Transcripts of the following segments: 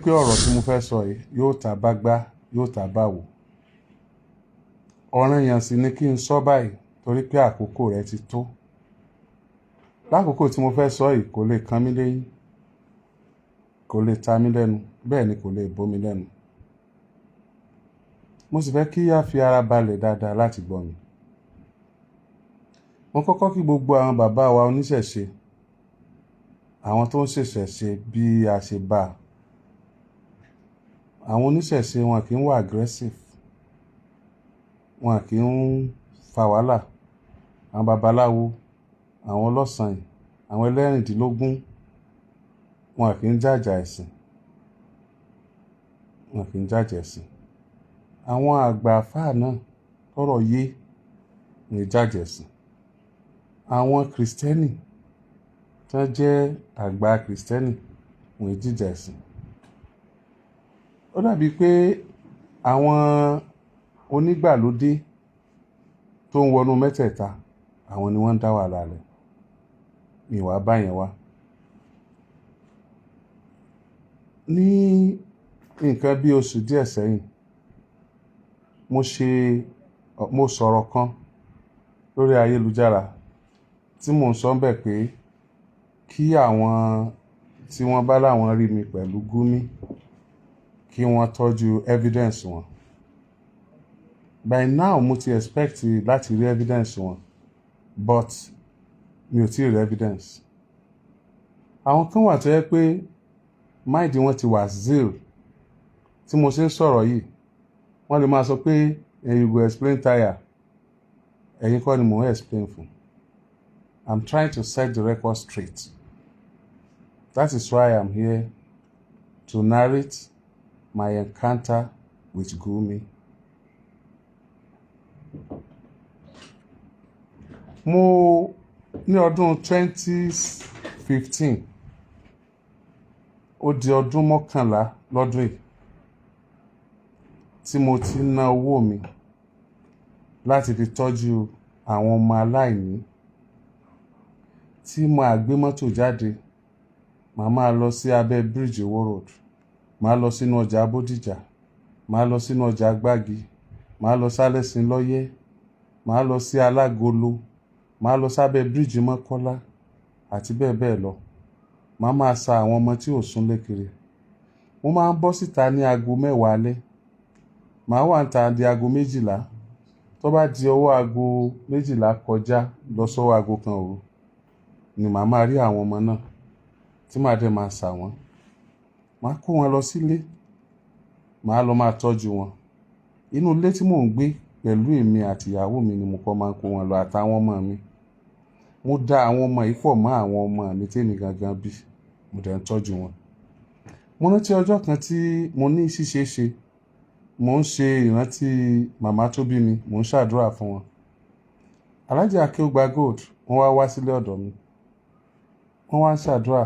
Torí pé ọ̀rọ̀ tí mo fẹ́ sọ yìí yóò ta bá gbá, yóò ta bá wò. Ọ̀ranyàn sì ni kí n sọ báyìí torí pé àkókò rẹ̀ ti tó. Lákòókò tí mo fẹ́ sọ yìí, kò lè kan mí léyín, kò lè ta mí lẹ́nu, bẹ́ẹ̀ ni kò lè bó mi lẹ́nu. Mo sì fẹ́ kí á fi ara balẹ̀ dáadáa láti gbọ́ mi. Mo kọ́kọ́ kí gbogbo àwọn bàbá wa oníṣẹ̀ṣe, àwọn tó ń ṣèṣẹ̀ṣe bí a ṣe bá a. Àwọn oníṣẹ̀ṣe, wọn kì í wà aggressive, wọn kì í fa wàhálà. Àwọn babaláwo, àwọn ọlọ́sàn, àwọn ẹlẹ́rìndínlógún, wọn kì í jàjà ẹ̀sìn, wọn kì í jàjà ẹ̀sìn. Àwọn àgbà àfáà náà tọ́rọ̀ yé ní jàjà ẹ̀sìn. Àwọn Kìrìsìtẹ́nì tí wọ́n jẹ́ àgbà Kìrìsìtẹ́nì, wọn ì jìjà ẹ̀sìn. Ó dàbí pé àwọn onígbàlódé tó ń wọnú mẹ́tẹ̀ẹ̀ta, àwọn ni wọ́n ń dá wàhálà lẹ̀. Mi wàá bá yẹn wá. Ní nǹkan bí oṣù díẹ̀ sẹ́yìn, mo sọ̀rọ̀ kan lórí ayélujára tí mò ń sọ bẹ́ẹ̀ pé kí àwọn tí wọ́n bá láwọn rí mi pẹ̀lú Gumi, kí wọ́n tọ́jú evidence wọn. By now, mo ti expect láti rí evidence wọn, but mi ò tí ì rí evidence. Àwọn kan wà tó yẹ pé mind wọn ti wà zeal. Tí mo ṣe ń sọ̀rọ̀ yìí, wọ́n lè máa sọ pé, "You go explain tire." Ẹ̀yin kọ́ ni mò ń explain fún. I'm trying to set the record straight. That is why I'm here to narrate my encounter with Gumi. Mo ní ọdún 2015, ó di ọdún 11 lọ́dún yìí tí mo ti ń ná owó mi láti fi tọ́jú àwọn ọmọ aláìní. Tí màá gbé mọ́tò jáde, màá máa lọ sí abẹ́ bíríìjì Ìwó Road, màá lọ sínú ọjà Bódìjà, màá lọ sínú ọjà Gbági, màá lọ sálẹ̀sìn-lọ́yẹ́, màá lọ sí Alágolo, màá lọ sábẹ́ bíríìjì Mọ́kọ́lá àti bẹ́ẹ̀ bẹ́ẹ̀ lọ. Màá máa sa àwọn ọmọ tí ò súnlé kiri. Mo máa ń bọ́ síta ní aago 10 alẹ́, màá wà níta di aago 12. Tó bá di ọwọ́ aago 12 kọjá lọ sọ́wọ́ aago 1 òru ni màá máa rí àwọn ọmọ náà tí màá dẹ̀ máa sà wọ́n. Màá kó wọn lọ sílé, màá lọ máa tọ́jú wọn. Inú ilé tí mò ń gbé pẹ̀lú èmi àti ìyàwó mi ni mo kọ́ máa ń kó wọn lọ àtàwọn ọmọ mi. Mo dá àwọn ọmọ yìí pọ̀ mọ́ àwọn ọmọ mi tèmi gangan bí, mo dẹ̀ ń tọ́jú wọn. Mo rántí ọjọ́ kan tí mo ní ṣíṣe ṣe, mò ń ṣe ìrántí màmá tó bí mi, mò ń ṣàdúrà fún wọn. Alhaji Akeugba Gold, wọ́n wá wá sílé ọ̀dọ̀ mi, wọ́n wá ń ṣàdúrà.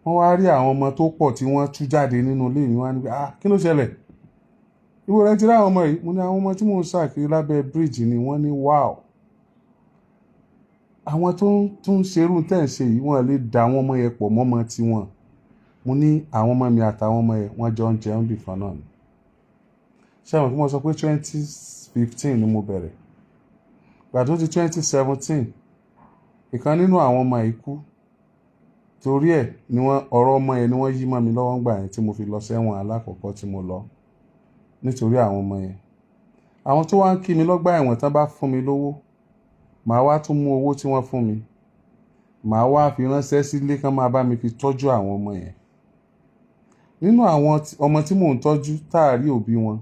Wọ́n wá rí àwọn ọmọ tó pọ̀ tí wọ́n tú jáde nínú ilé mi. Wọ́n á ní, "Ah, kí ló ṣẹlẹ̀? Ibo rẹ ti rí àwọn ọmọ yìí?" Mo ní àwọn ọmọ tí mò ń ṣàkiri lábẹ́ bíríìjì ni. Wọ́n ní, "Wow, àwọn tó ń tún ṣerú tẹ̀ ń ṣe yìí, wọ́n lè da àwọn ọmọ yẹn pọ̀ mọ́mọ tiwọn." Mo ní àwọn ọmọ mi àtàwọn ọmọ yẹn, wọ́n jọ ń jẹun bì kan náà ni. Ṣé àwọn kí wọ́n sọ pé 2015 ni mo bẹ̀rẹ̀. Gbà tó di 2017, ìkan nínú àwọn ọmọ yìí kú. Torí ẹ̀ ni wọ́n, ọ̀rọ̀ ọmọ yẹn ni wọ́n yí mọ́ mi lọ́wọ́ ńgbà yẹn tí mo fi lọ sẹ́wọ̀n alákọ̀ọ́kọ́ tí mo lọ nítorí àwọn ọmọ yẹn. Àwọn tó wá ń kí mi lọ́gbà ẹ̀wọ̀n, tán bá fún mi lówó, màá wá tún mú owó tí wọ́n fún mi, màá wá fi ránṣẹ́ sílé kán máa bá mi fi tọ́jú àwọn ọmọ yẹn. Nínú àwọn ọmọ tí mò ń tọ́jú táàrí òbí wọn,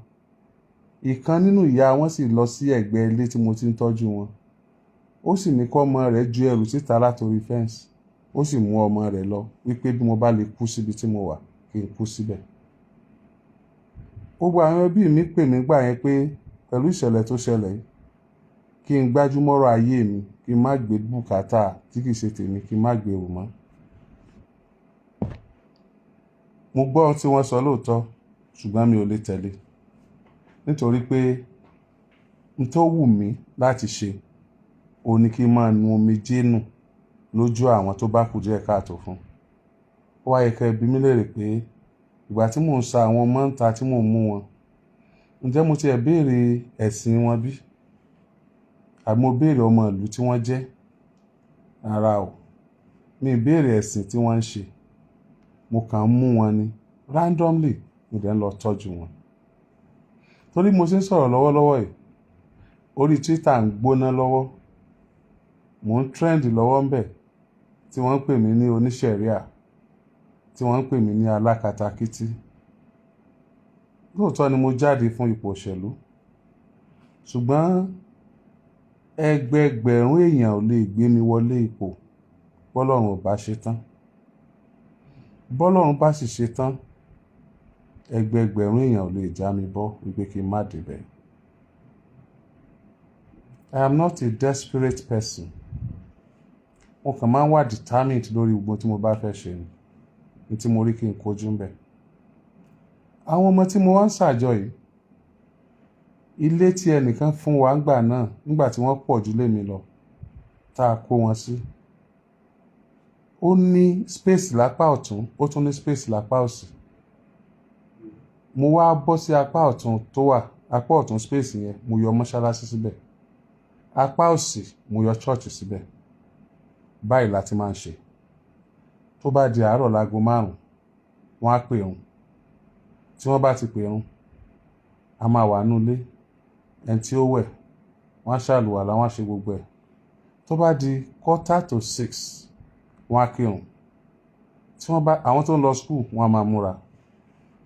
ìkan nínú ìyá wọn sì lọ sí ẹ̀gbẹ́ ilé tí mo ti ń tọ́jú wọn. Ó sì ní kọ́ ọmọ rẹ̀ ju ẹrù síta látòrí fence. Ó sì mú ọmọ rẹ̀ lọ wípé bí mo bá lè kú síbi tí mo wà, kí n kú síbẹ̀. Gbogbo àwọn ẹbí mi pè mí gbà yẹn pé pẹ̀lú ìṣẹ̀lẹ̀ tó ṣẹlẹ̀ yìí, kí n gbájúmọ́rọ̀ ayé mi, kí n má gbé bùkátà tí kìí ṣe tèmi, kí n má gbé rù mọ́. Mo gbọ́ ohun tí wọ́n sọ lóòótọ́, ṣùgbọ́n mi ò lè tẹ̀lé nítorí pé n tó wù mí láti ṣe òun ni kí n máa nu omijé nù lójú àwọn tó bá kù díẹ̀ káàtó fún. Ó wá yẹ kẹ́ ẹ bi mí léèrè pé Ìgbà tí mò ń sa àwọn ọmọ ń ta tí mò ń mú wọn, ǹjẹ́ mo tiẹ̀ béèrè ẹ̀sìn wọn bí? Àbí mo béèrè ọmọ ìlú tí wọ́n jẹ́? Rárá o, mi ì béèrè ẹ̀sìn tí wọ́n ń ṣe. Mo kàn ń mú wọn ni randomly, mo dẹ̀ ń lọ tọ́jú wọn. Torí mo ṣe ń sọ̀rọ̀ lọ́wọ́lọ́wọ́ yìí, orí Twitter ń gbóná lọ́wọ́, mò ń trend lọ́wọ́ ń bẹ̀, tí wọ́n ń pè mí ní oníṣẹ̀ríà, tí wọ́n ń pè mí ní alákatakítí. Lóòótọ́ ni mo jáde fún ipò òṣèlú, ṣùgbọ́n ẹgbẹẹgbẹ̀rún èèyàn ò lè gbé mi wọlé ipò bọ́lọ́run ò bá ṣe tán. Bọ́lọ́run bá sì ṣe tán, ẹgbẹẹgbẹ̀rún èèyàn ò lè já mi bọ́ wípé kí n má débẹ̀. I am not a desperate person. Mo kàn máa ń wà determined lórí gbogbo tí mo bá fẹ́ ṣe ni, ní tí mo rí kí n kojú ń bẹ̀. Àwọn ọmọ tí mo wá ń ṣàjọ yìí, ilé tí ẹnìkan fún wa ńgbà náà, nígbà tí wọ́n pọ̀ jù lé mi lọ, tá a kó wọn sí, ó ní space lápá ọ̀tún, ó tún ní space lápá òsì. Mo wá bọ́ sí apá ọ̀tún tó wà, apá ọ̀tún space yẹn, mo yọ mọ́ṣáláṣí síbẹ̀, apá òsì, mo yọ church síbẹ̀. Báyìí la ti máa ń ṣe. Tó bá di àárọ̀ láago 5, wọ́n á pè òun. Tí wọ́n bá ti pè òun, a máa wà nínú ilé. Ẹni tí ó wẹ̀, wọ́n á ṣàlùwàlá, wọ́n á ṣe gbogbo ẹ̀. Tó bá di 5:45, wọ́n á kírun. Tí wọ́n bá, àwọn tó ń lọ school, wọ́n á máa múra.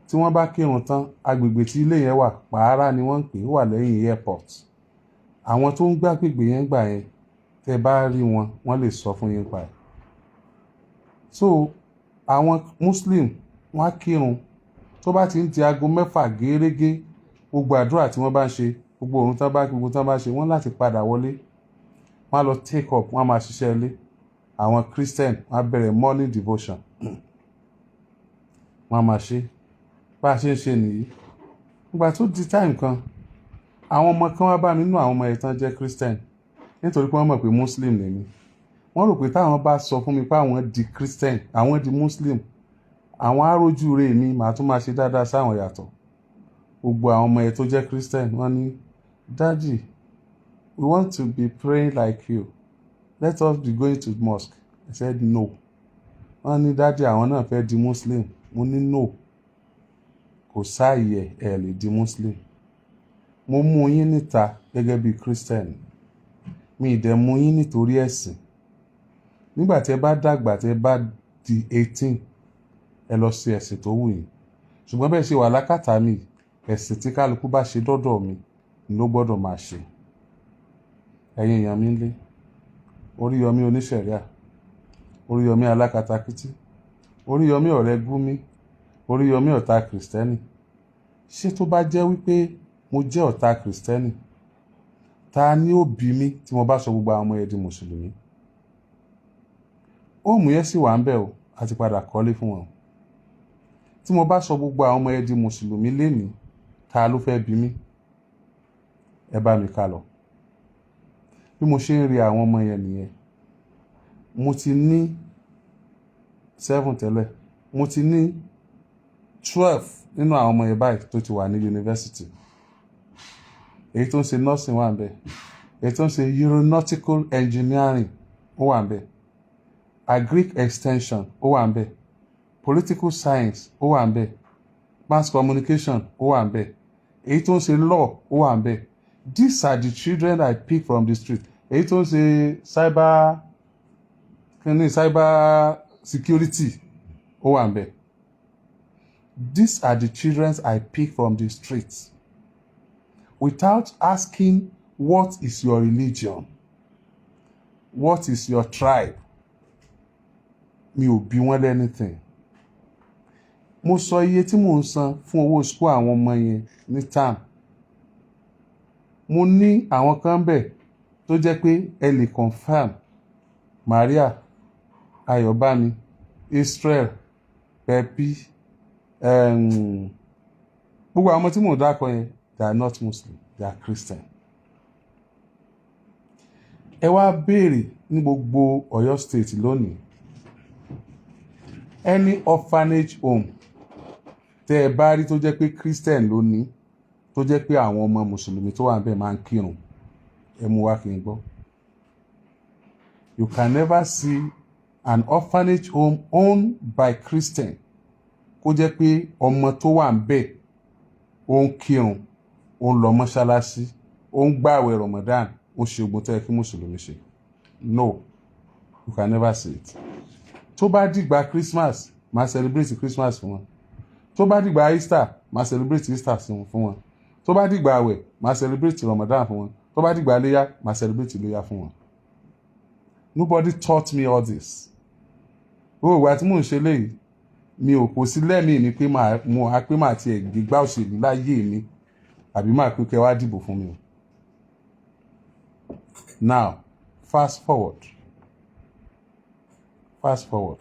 Tí wọ́n bá kírun tán, agbègbè tí ilé yẹn wà, Pàárá ni wọ́n ń pè é, wà lẹ́yìn airport. Àwọn tó ń gbé agbègbè yẹn gbà yẹn, tẹ́ bá rí wọn, wọ́n lè sọ fún yín pa ẹ̀. So àwọn Muslim, wọ́n á kírun. Tó bá ti ń di aago 6 gẹ́rẹ́gẹ́, gbogbo àdúrà tí wọ́n bá ń ṣe, gbogbo òun tán bá, gbogbo tán bá ṣe, wọ́n láti padà wọlé, wọ́n á lọ take up, wọ́n á máa ṣiṣẹ́ ilé. Àwọn Christian, wọ́n á bẹ̀rẹ̀ morning devotion, wọ́n á máa ṣe. Bá a ṣe ń ṣe nìyí. Nígbà tó di time kan, àwọn ọmọ kan wá bá mi nínú àwọn ọmọ yẹn tán jẹ́ Christian, nítorí pé wọ́n mọ̀ pé Muslim lèmi. Wọ́n rò pé táwọn bá sọ fún mi pé àwọn di Christian, àwọn di Muslim, àwọn arójú rẹ̀ mi, màá tún máa ṣe dáadáa sáwọn yàtọ̀. Gbogbo àwọn ọmọ yẹn tó jẹ́ Christian, wọ́n ní, "Daddy, we want to be praying like you. Let us be going to mosque." I said no. Wọ́n ní, "Daddy, àwọn náà fẹ́ di Muslim." Mo ní no, kò sáàyè, ẹ̀ lè di Muslim. Mo mú yín níta gẹ́gẹ́ bí Christian, mi ì dẹ̀ mú yín nítorí ẹ̀sìn. Nígbà tí ẹ bá dàgbà, tí ẹ bá di 18, ẹ lọ sí ẹ̀sìn tó wù yín. Ṣùgbọ́n bẹ́ẹ̀ ṣe wà lákàtà mi, ẹ̀sìn tí kálukú bá ṣe dọ́dọ̀ mi ló gbọ́dọ̀ máa ṣe. Ẹ̀yin èèyàn mi ń lé Oríyọmí oníṣẹ̀ríà, Oríyọmí alákatakítí, Oríyọmí ọ̀rẹ́ Gúnmi, Oríyọmí ọ̀tá Christian, ṣé tó bá jẹ́ wípé mo jẹ́ ọ̀tá Christian, ta ni ó bí mi tí mo bá sọ gbogbo àwọn ọmọ yẹn di mùsùlùmí? Home yẹn sì wà ń bẹ̀ o, a ti padà kọ́lé fún wọn. Tí mo bá sọ gbogbo àwọn ọmọ yẹn di mùsùlùmí lénìí, ta ló fẹ́ bí mi? Ẹ bá mi ká lọ. Bí mo ṣe ń rí àwọn ọmọ yẹn nìyẹn. Mo ti ní seven tẹ́lẹ̀, mo ti ní 12 nínú àwọn ọmọ yẹn báyìí tó ti wà ní yunifásitì. Èyí tó ń ṣe nursing wà ń bẹ̀, èyí tó ń ṣe aeronautical engineering ó wà ń bẹ̀, agric extension ó wà ń bẹ̀, political science ó wà ń bẹ̀, mass communication ó wà ń bẹ̀, èyí tó ń ṣe law ó wà ń bẹ̀. These are the children I pick from the street. Èyí tó ń ṣe cyber kíní, cyber security ó wà ń bẹ̀. These are the children I pick from the streets without asking, "What is your religion? What is your tribe?" Mi ò bí wọ́n anything. Mo sọ iye tí mò ń san fún owó school àwọn ọmọ yẹn ní term. Mo ní àwọn kan bẹ̀ tó jẹ́ pé ẹ lè confirm: Maria Ayọ̀bámi, Israel Pepi, gbogbo àwọn ọmọ tí mò ń dákọ yẹn, they are not Muslim, they are Christian. Ẹ wá béèrè ní gbogbo Ọ̀yọ́ State lónìí, any orphanage home Tẹ́ ẹ bá rí tó jẹ́ pé Christian ló ní, tó jẹ́ pé àwọn ọmọ mùsùlùmí tó wà níbẹ̀ máa ń kírun, ẹ mú wá kí n gbọ́. You can never see an orphanage home owned by Christian kó jẹ́ pé ọmọ tó wà níbẹ̀ ó ń kírun, ó ń lọ mọ́ṣáláṣí, ó ń gbààwẹ̀ Ramadan, ó ń ṣe ogun tó yẹ kí mùsùlùmí ṣe. No, you can never see it. Tó bá dìgbà Christmas, máa celebrate Christmas fún wọn. Tó bá dìgbà Easter, máa celebrate Easter fún wọn. Tó bá dìgbà àwẹ̀, máa celebrate Ramadan fún wọn. Tó bá dìgbà iléyà, máa celebrate iléyà fún wọn. Nobody taught me all this. Gbogbo ìgbà tí mò ń ṣe léyìí, mi ò kò sí lẹ́mìí mi pé màá mo á pé màá tiẹ̀ gbégbá òṣèlú láyé mi, àbí máa pé kẹ́ wá dìbò fún mi o. Now, fast forward, fast forward,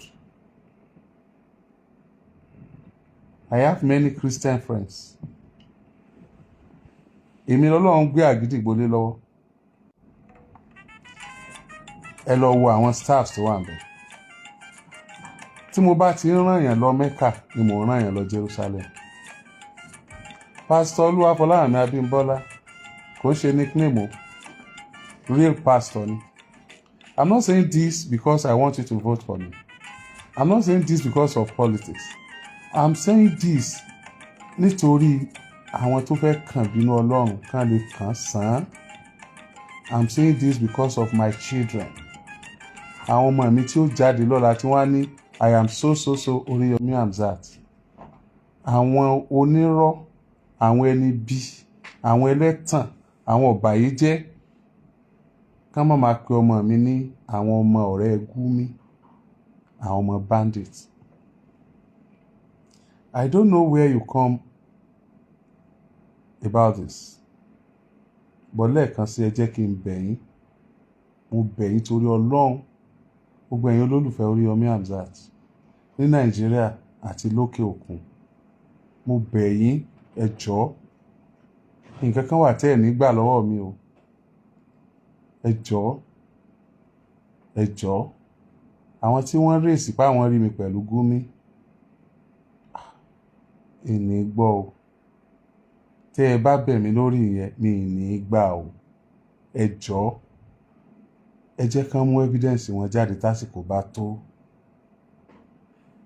I have many Christian friends. Èmi lọ́lọ́run gbé Àgídìgbò lé lọ́wọ́. Ẹ lọ wo àwọn staffs tó wà níbẹ̀. Tí mo bá ti ń rán yàn lọ Mecca ni mò ń rán yàn lọ Jerusalem. Pastor Olúwafọláhàmí Abímbọ́lá kò ń ṣe nickname o, real pastor ni. I'm not saying this because I want you to vote for me. I'm not saying this because of politics. I'm saying this nítorí àwọn tó fẹ́ kàn bínú Ọlọ́run kàn lè kàn sàn án. I'm saying this because of my children, àwọn ọmọ mi tí ó jáde lọ́la tí wọ́n á ní, "I am so so so Oríyọmí Hamzat." Àwọn onírọ́, àwọn ẹni bí, àwọn ẹlẹ́tàn, àwọn ọ̀bàyéjẹ́ ká má máa pe ọmọ mi ní àwọn ọmọ ọ̀rẹ́ Gúmi, àwọn ọmọ bandit. I don't know where you come about this, but lẹ́ẹ̀kan sí, ẹ jẹ́ kí n bẹ̀ yín. Mo bẹ̀ yín torí Ọlọ́run, gbogbo ẹ̀yin olólùfẹ́ Oríyọmí Hamzat ní Nàìjíríà àti lókè òkun, mo bẹ̀ yín, ẹ jọ̀ọ́. Nǹkan kan wà tẹ́ ẹ̀ ní gbà lọ́wọ́ mi o. Ẹ jọ̀ọ́, ẹ jọ̀ọ́. Àwọn tí wọ́n rèsì pé àwọn rí mi pẹ̀lú Gúmi, ìní gbọ́ o. Tẹ́ ẹ bá bẹ̀ mí lórí ìyẹn, mi ì ní gbà o. Ẹ jọ̀ọ́, ẹ jẹ́ kán mú evidence wọn jáde tásìkò bá tó.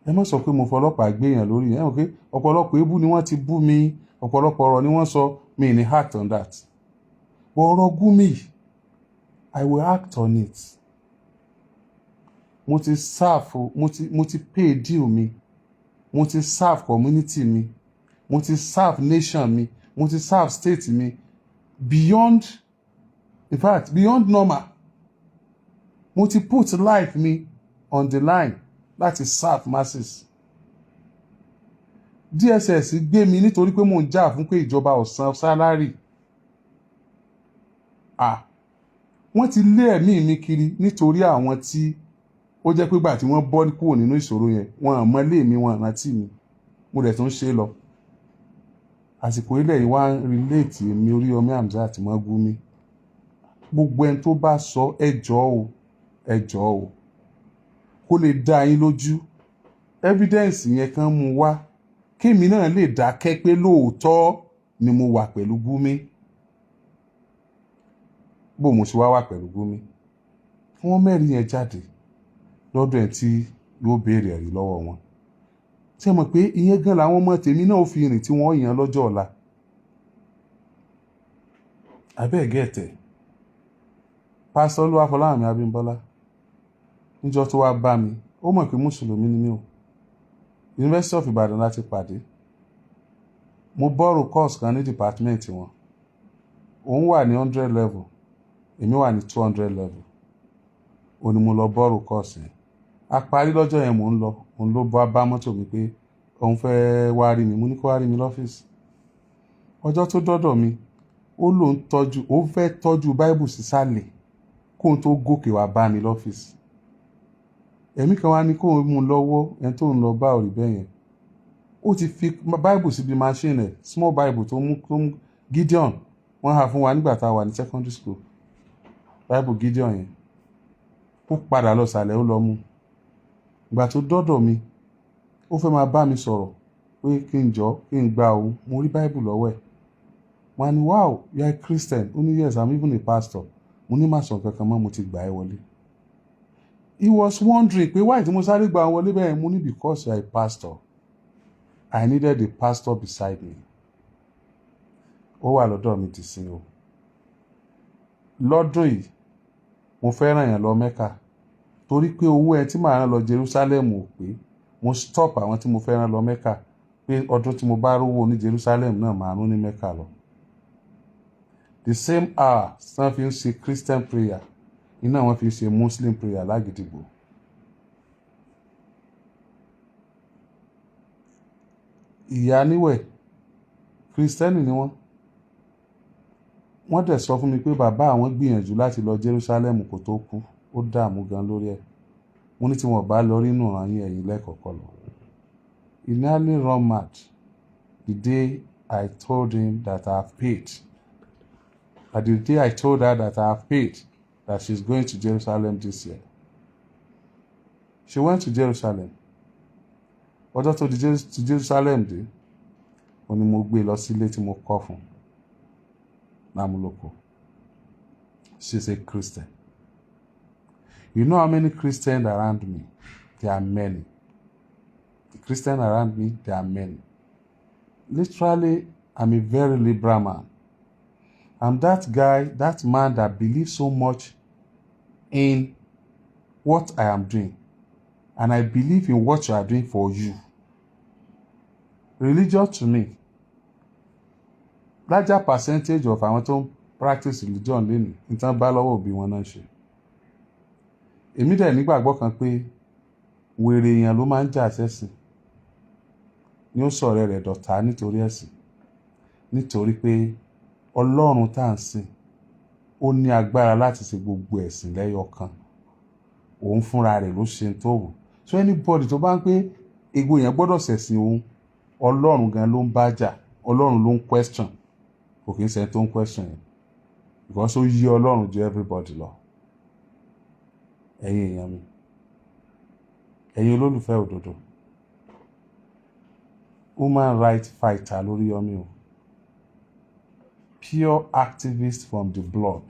Ẹ má sọ pé mo fọlọ́pàá gbéyàn lórí yẹn. Ẹ mọ̀ pé ọ̀pọ̀lọpọ̀ ebú ni wọ́n ti bú mi, ọ̀pọ̀lọpọ̀ ọ̀rọ̀ ni wọ́n sọ. Mi ní act on that, but ọ̀rọ̀ Gumi, I will act on it. Mo ti serve, mo ti pay due mi, mo ti serve community mi, mo ti serve nation mi, mo ti serve state mi beyond, in fact, beyond normal. Mo ti put life mi on the line láti serve masses. DSS gbé mi nítorí pé mò ń jà fún pé ìjọba ò san salary. Ah, wọ́n ti lé ẹ̀mí mi kiri nítorí àwọn tí ó jẹ́ pé gbà tí wọ́n bọ́ kúrò nínú ìṣòro yẹn, wọn ò mọ lé mi, wọn rántí mi. Mo dẹ̀ tún ṣe lọ. Àsìkò ilẹ̀ yìí wá ń relate èmi Oríyọmí Hamzat mọ́ Gumi. Gbogbo ẹni tó bá sọ, ẹ jọ̀ọ́ o, ẹ jọ̀ọ́ o, kó lè dá yín lójú, evidence yẹn kan mú wá, kémi náà lè dákẹ́ pé lóòótọ́ ni mo wà pẹ̀lú Gumi. Bó mo ṣe wá wà pẹ̀lú Gumi, wọ́n mẹ́rin yẹn jáde lọ́dọ̀ ẹ̀ tí yóò béèrè ẹ̀rí lọ́wọ́ wọn. Ṣé mọ̀ pé ìyẹn gan làwọn ọmọ tèmi náà fi rìn tí wọ́n yàn lọ́jọ́ ọ̀la abẹ́ gẹ̀ẹ́tẹ̀? Pásítọ̀ Olúwafọláhàmí Abímbọ́lá, níjọ́ tó wá bá mi, ó mọ̀ pé mùsùlùmí ni mí o. University of Ibadan láti pàdé. Mo borrow course kan ní department wọn. Òun wà ní 100 level, èmi wà ní 200 level. Ó ní mo lọ borrow course yẹn. A parí lọ́jọ́ yẹn, mò ń lọ, òun ló bá mọ́tò mi pé òun fẹ́ wá rí mi. Mo ní kó wá rí mi lọ́fíìsì. Ọjọ́ tó dọ́dọ̀ mi, ó lóun tọ́jú, ó fẹ́ tọ́jú báíbù sísàlẹ̀ kóun tó gòkè wá bá mi lọ́fíìsì. Ẹ̀mí kan wá ní kóun mú un lọ́wọ́. Ẹni tó ń lọ bá ò rí bẹ́ẹ̀ yẹn. Ó ti fi báíbù síbi machine ẹ̀, small bible tó mú Gideon wọ́n há fún wa nígbà tá a wà ní secondary school, bible Gideon yẹn. Ó padà lọ sàlẹ̀, ó lọ mú. Ìgbà tó dọ́dọ̀ mi, ó fẹ́ máa bá mi sọ̀rọ̀. Pé kí n jọ kí n gba òun. Mo rí Bible lọ́wọ́ ẹ̀. Wọ́n á ní, "Wow, you are a Christian." Ó ní, "Yes, I'm even a pastor." Mo ní, "Má sọ nǹkan kan mọ́, mo ti gbà ẹ́ wọlé." He was wondering pé why tí mo sáré gba wọlé bẹ́ẹ̀. Mo ní, "Because you are a pastor. I needed a pastor beside me." Ó wà lọ́dọ̀ mi dì sí o. Lọ́dún yìí, mo fẹ́ ràn yàn lọ Mẹ́kà, torí pé owó ẹ tí màá rán lọ Jerusalem ò pé. Mo stop àwọn tí mo fẹ́ rán lọ Mẹ́kà, pé ọdún tí mo bá rówó ní Jerusalem náà, màá rún ní Mẹ́kà lọ. The same hour tí wọ́n fi ń ṣe Christian prayer iná, wọ́n fi ń ṣe Muslim prayer lágídígbò. Ìyá níwẹ̀, Kristẹni ni wọ́n. Wọ́n dẹ̀ sọ fún mi pé bàbá àwọn gbìyànjú láti lọ Jerusalem kó tó kú, ó dààmú gan lórí ẹ̀. Mo ní tí wọ́n bá lọ rí nù ràn yín, ẹ̀yìn lẹ́kọ̀ọ́kọ́ lọ. He nearly run mad the day I told him that I have paid, that the day I told her that I have paid, that she's going to Jerusalem this year. She went to Jerusalem. Ọjọ́ tó di Jerusalem dé, ó ní mo gbé lọ sílé tí mo kọ́ fún lámúlòkó. She's a Christian. You know how many Christians around me? There are many. The Christians around me, there are many. Literally, I'm a very liberal man. I'm that guy, that man that believes so much in what I am doing, and I believe in what you are doing for you. Religion to me, larger percentage of àwọn tó ń practice religion lẹ́nu nítorí bá lọ́wọ́ òbí wọn náà ṣe. Èmi dẹ̀ nígbàgbọ́ kan pé wèrè èèyàn ló máa ń jà sẹ́sìn, ni ó sọ̀rọ̀ rẹ̀ dọ̀tá nítorí ẹ̀sìn, nítorí pé Ọlọ́run tá à ń sìn, ó ní agbára láti ṣe gbogbo ẹ̀sìn lẹ́yọ kan. Òun fúnra rẹ̀ ló ṣe tó wù. So anybody tó bá ń pé egbò yẹn gbọ́dọ̀ ṣẹ̀sìn òun, Ọlọ́run gan ló ń bá jà, Ọlọ́run ló ń question. Kò kí ń ṣe tó ń question yẹn, because ó yí Ọlọ́run ju everybody lọ. Ẹ̀yin èèyàn mi, ẹ̀yin olólùfẹ́ òdodo, human rights fighter lórí Yọmí o, pure activist from the blood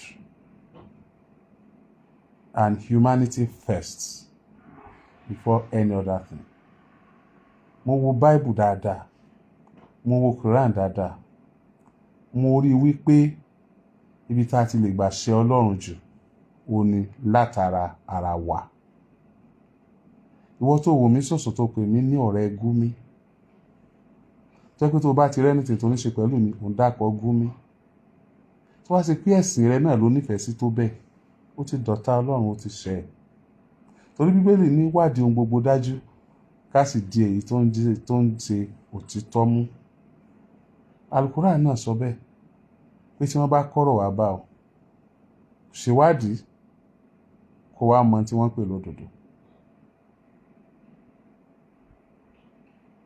and humanity first before any other thing. Mo wo Bible dáadáa, mo wo Quran dáadáa. Mo rí i wípé ibi tá a ti lè gbà ṣe Ọlọ́run jù ó ní látara ara wa. Ìwọ tó wò mí sọ̀sọ̀, tó pè mí ní ọ̀rẹ́ Gúmi, tó pé tó bá ti rẹ́ni tó ní ṣe pẹ̀lú mi, òun dàpọ̀ Gúmi, tó wá ṣe pé ẹ̀sìn rẹ náà ló nífẹ̀ẹ́ sí tó bẹ́ẹ̀, ó ti dọ̀tá Ọlọ́run, ó ti ṣẹ̀ ẹ́, torí Bíbélì ní wádìí ohun gbogbo dájú, ká sì di èyí tó ń ṣe òtítọ́ mú. Alukuran náà sọ bẹ́ẹ̀ pé tí wọ́n bá kọ́rọ̀ wá bá ọ, ṣèwádìí kó wá mọ tí wọ́n ń pè lódodo.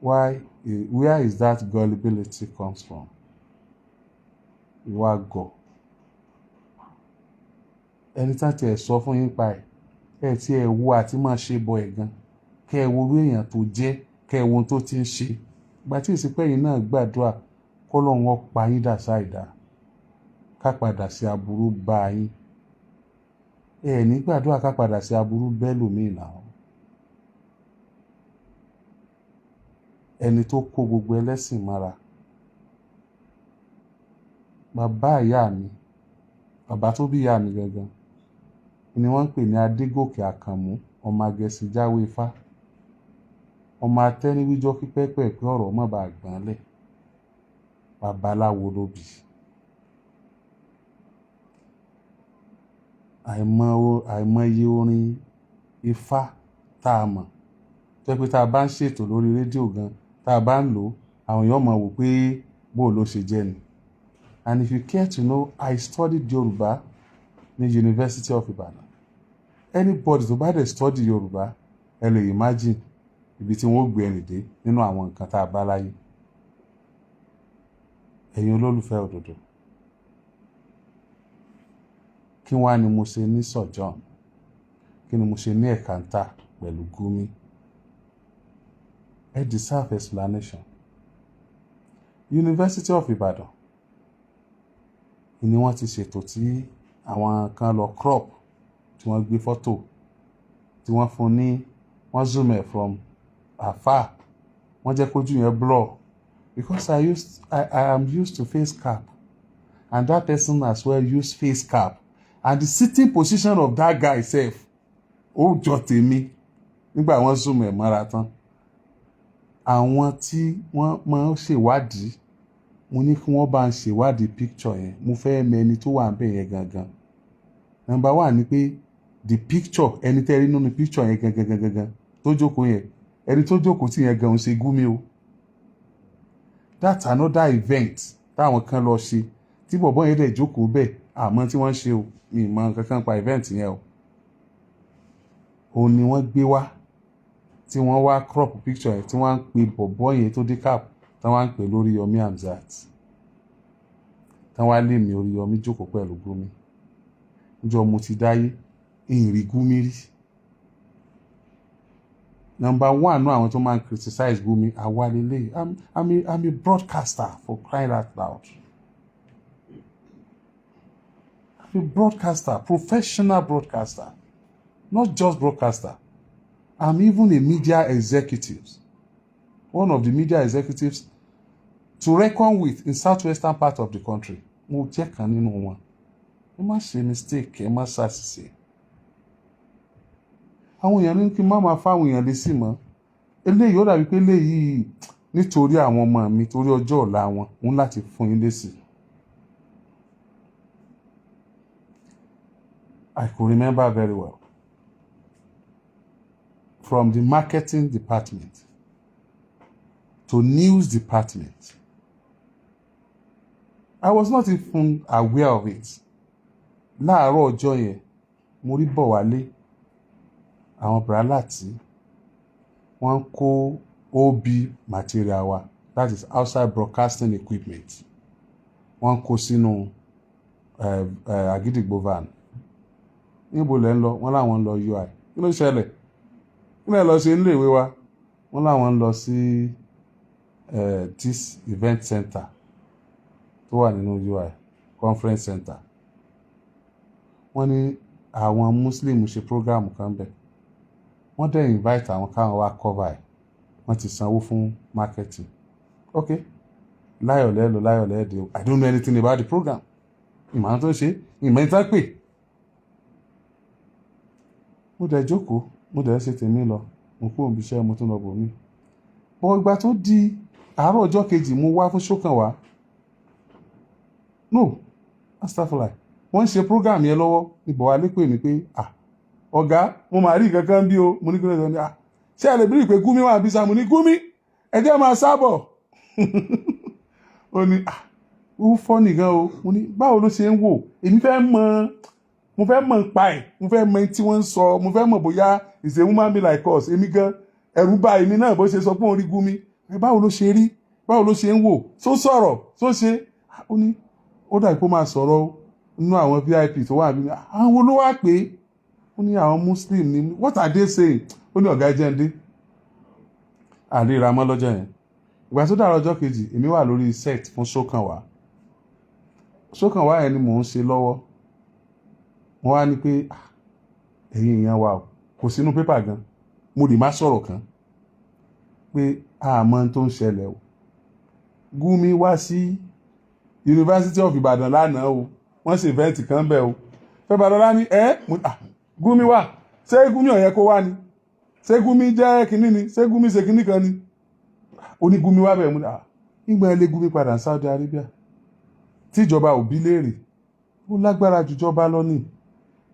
Why, where is that gullibility comes from? Ìwà gọ̀. Ẹni tán tiẹ̀ sọ fún yín pa ẹ̀, ẹ̀ tí ẹ wo àti máa ṣe bọ ẹ̀ gan, kẹ́ ẹ wo orú èèyàn tó jẹ́, kẹ́ ẹ wo ohun tó ti ń ṣe. Ìgbà tí ìsìnkú ẹ̀yìn náà gbàdúrà kọ́lọ́run ó pa yín dà sáìdá, ká padà sí aburú bá yín. Ẹ ní gbàdúrà ká padà sí aburú bẹ́ẹ̀ lòmíì náà. Ẹni tó kó gbogbo ẹlẹ́sìn mọ́ra. Bàbá ìyá mi, bàbá tó bí ìyá mi gangan ni wọ́n ń pè ní Adégòkè Àkànmú, ọmọ Agẹṣin jáwé ifá, ọmọ atẹ́niwíjọ́ pípẹ́pẹ̀pẹ́ ọ̀rọ̀ má bàa gbọ́n lẹ̀. Babaláwo ló bí. Àìmọye orin ifá tá a mọ̀, tó jẹ́ pé tá a bá ń ṣètò lórí rédíò gan, tá a bá ń lò ó, àwọn èèyàn máa wò pé bó ló ṣe jẹ́ ni. And if you care to know, I studied Yorùbá ní University of Ibadan. Anybody tó bá dẹ̀ study Yorùbá, ẹ lè imagine ibi tí wọ́n ó gbé ẹnì dé nínú àwọn nǹkan tá a bá láyé. Ẹ̀yin olólùfẹ́ òdodo, kí wá ni mo ṣe ní sojourn? Kí ni mo ṣe ní ẹ̀kántà pẹ̀lú Gumi? Ẹ deserve explanation. University of Ibadan ni wọ́n ti ṣètò tí àwọn kan lọ crop, tí wọ́n gbé fọ́tò tí wọ́n fún ní, wọ́n zoom ẹ̀ from afar, wọ́n jẹ́ kójú yẹn blur, because I am used to face cap and that person as well use face cap, and the sitting position of that guy sef, ó jọ tèmi nígbà wọ́n zoom ẹ̀ mọ́ra tán. Àwọn tí wọ́n máa ń ṣèwádìí, mo ní kí wọ́n bá ń ṣèwádìí picture yẹn. Mo fẹ́ mọ ẹni tó wà níbẹ̀ yẹn gangan. Number one ni pé the picture, ẹni tẹ́ rí nínú picture yẹn gangan gangan gangan tó jókòó yẹn, ẹni tó jókòó tí yẹn gan ń ṣe Gumi o. That's another event táwọn kan lọ ṣe tí bọ̀bọ́ yẹn dẹ̀ jókòó bẹ́ẹ̀. Àmọ́ tí wọ́n ṣe o, mi mọ kankan pa event yẹn o. Òun ni wọ́n gbé wá tí wọ́n wá crop picture yẹn, tí wọ́n ń pe bọ̀bọ́ yẹn tó dé cap, tí wọ́n ń pè lórí Yomi Hamzat, tí wọ́n á lé mi Oríyọmí jókòó pẹ̀lú Gumi. Níjọ́ mo ti dáyé, ìrì Gumi rí. Number one náà, àwọn tó máa ń criticize Gumi, àwa lélẹ̀. I'm a broadcaster, for crying out loud. I'm a broadcaster, professional broadcaster, not just broadcaster. I'm even a media executive, one of the media executives to reckon with in southwestern part of the country. Mo jẹ́ kan nínú wọn. Ẹ má ṣe mistake, ẹ má ṣàṣìṣe. Àwọn èèyàn ní kí n má máa fáwọn èèyàn lé sí mọ́ eléyìí. Ó dàbí pé eléyìí, nítorí àwọn ọmọ mi, torí ọjọ́ ọ̀la wọn, ń láti fún yín lésì. I could remember very well, from the marketing department to news department, I was not even aware of it. Láàárọ̀ ọjọ́ yẹn, mo rí Bọ̀wálé, àwọn bralati, wọ́n kó OB material wa, that is outside broadcasting equipment, wọ́n kó sínú Àgídìgbò van. Níbo lẹ́ ń lọ? Wọ́n láwọn ń lọ UI. Kí ló ṣẹlẹ̀? Kí lẹ́ lọ ṣe nílé ìwé wa? Wọ́n láwọn ń lọ sí this event center tó wà nínú UI, conference center. Wọ́n ní àwọn Muslim ṣe program kan bẹ̀, wọ́n dẹ̀ invite àwọn káwọn wá cover ẹ̀, wọ́n ti sanwó fún marketing. Ok, láyọ̀ lẹ́lọ, láyọ̀ lẹ́ẹ̀dẹ̀ o. I don't know anything about the program. Ìmọ̀ àwọn tó ń ṣe, ìmọ̀ ìtàn pè. Mo dẹ̀ jókòó, mo dẹ̀ ṣe tèmi lọ. Mo kúrò níbi iṣẹ́, mo tún lọ bò mí bọ́. Ìgbà tó di àárọ̀ ọjọ́ kejì, mo wá fún Ṣókànwá. No, astafurlah, wọ́n ń ṣe program yẹn lọ́wọ́ ní Bọ̀wálé pè mí pé, "Ah, ọ̀gá, mo máa rí nǹkan kan bí o." Mo ní, "Kí ló dé?" Ní, "Ah, ṣé ẹ lè bí pé Gumi wà bí sá?" Mo ní, "Gumi, ẹ jẹ́ máa sábọ̀." Ó ní, "Ah, ó fọ́ nìkan o." Mo ní, "Báwo ló ṣe ń wò?" Èmi fẹ́ mọ̀, mo fẹ́ mọ̀ nípa ẹ̀, mo fẹ́ mọ̀ tí wọ́n ń sọ, mo fẹ́ mọ̀ bóyá is a woman be like us. Èmi gan, ẹ̀rù bà èmi náà bó ṣe sọ pé òun rí Gumi. Báwo ló ṣe rí? Báwo ló ṣe ń wò? Tó sọ̀rọ̀ tó ṣe? Ó ní ó dàbí kó máa sọ̀rọ̀ nínú àwọn VIP tó wà níbí. Àwọn wo ló wá pé? Ó ní àwọn Muslim ni. "What are they saying?" Ó ní, "Ọ̀gá, ẹjẹ́ ń dé." Àríra mọ́ lọ́jọ́ yẹn. Ìgbà tó dàrọ̀ ọjọ́ kejì, èmi wà lórí set fún Ṣókànwá. Ṣókànwá yẹn ni mò ń ṣe lọ́wọ́. Wọ́n wá ní pé, "Ẹ̀yin èèyàn wa o, kò sínú pépà gan, mo lè má sọ̀rọ̀ kan pé àmọ́ tó ń ṣẹlẹ̀ o. Gumi wá sí University of Ibadan lánàá o, wọ́n ṣe event kan bẹ́ẹ̀ o." Fẹ́ Balọ́lá ní ẹ́, Gumi wà. Ṣé Gumi ò yẹ kó wá ni? Ṣé Gumi jẹ́ kinní ni? Ṣé Gumi ṣe kinní kan ni? Ó ní Gumi wá bẹ́ẹ̀. Mú ní ìgbà ẹ lé Gumi padà Saudi Arabia, tíjọba ò bí léèrè, ó lágbára jùjọba lọ ní.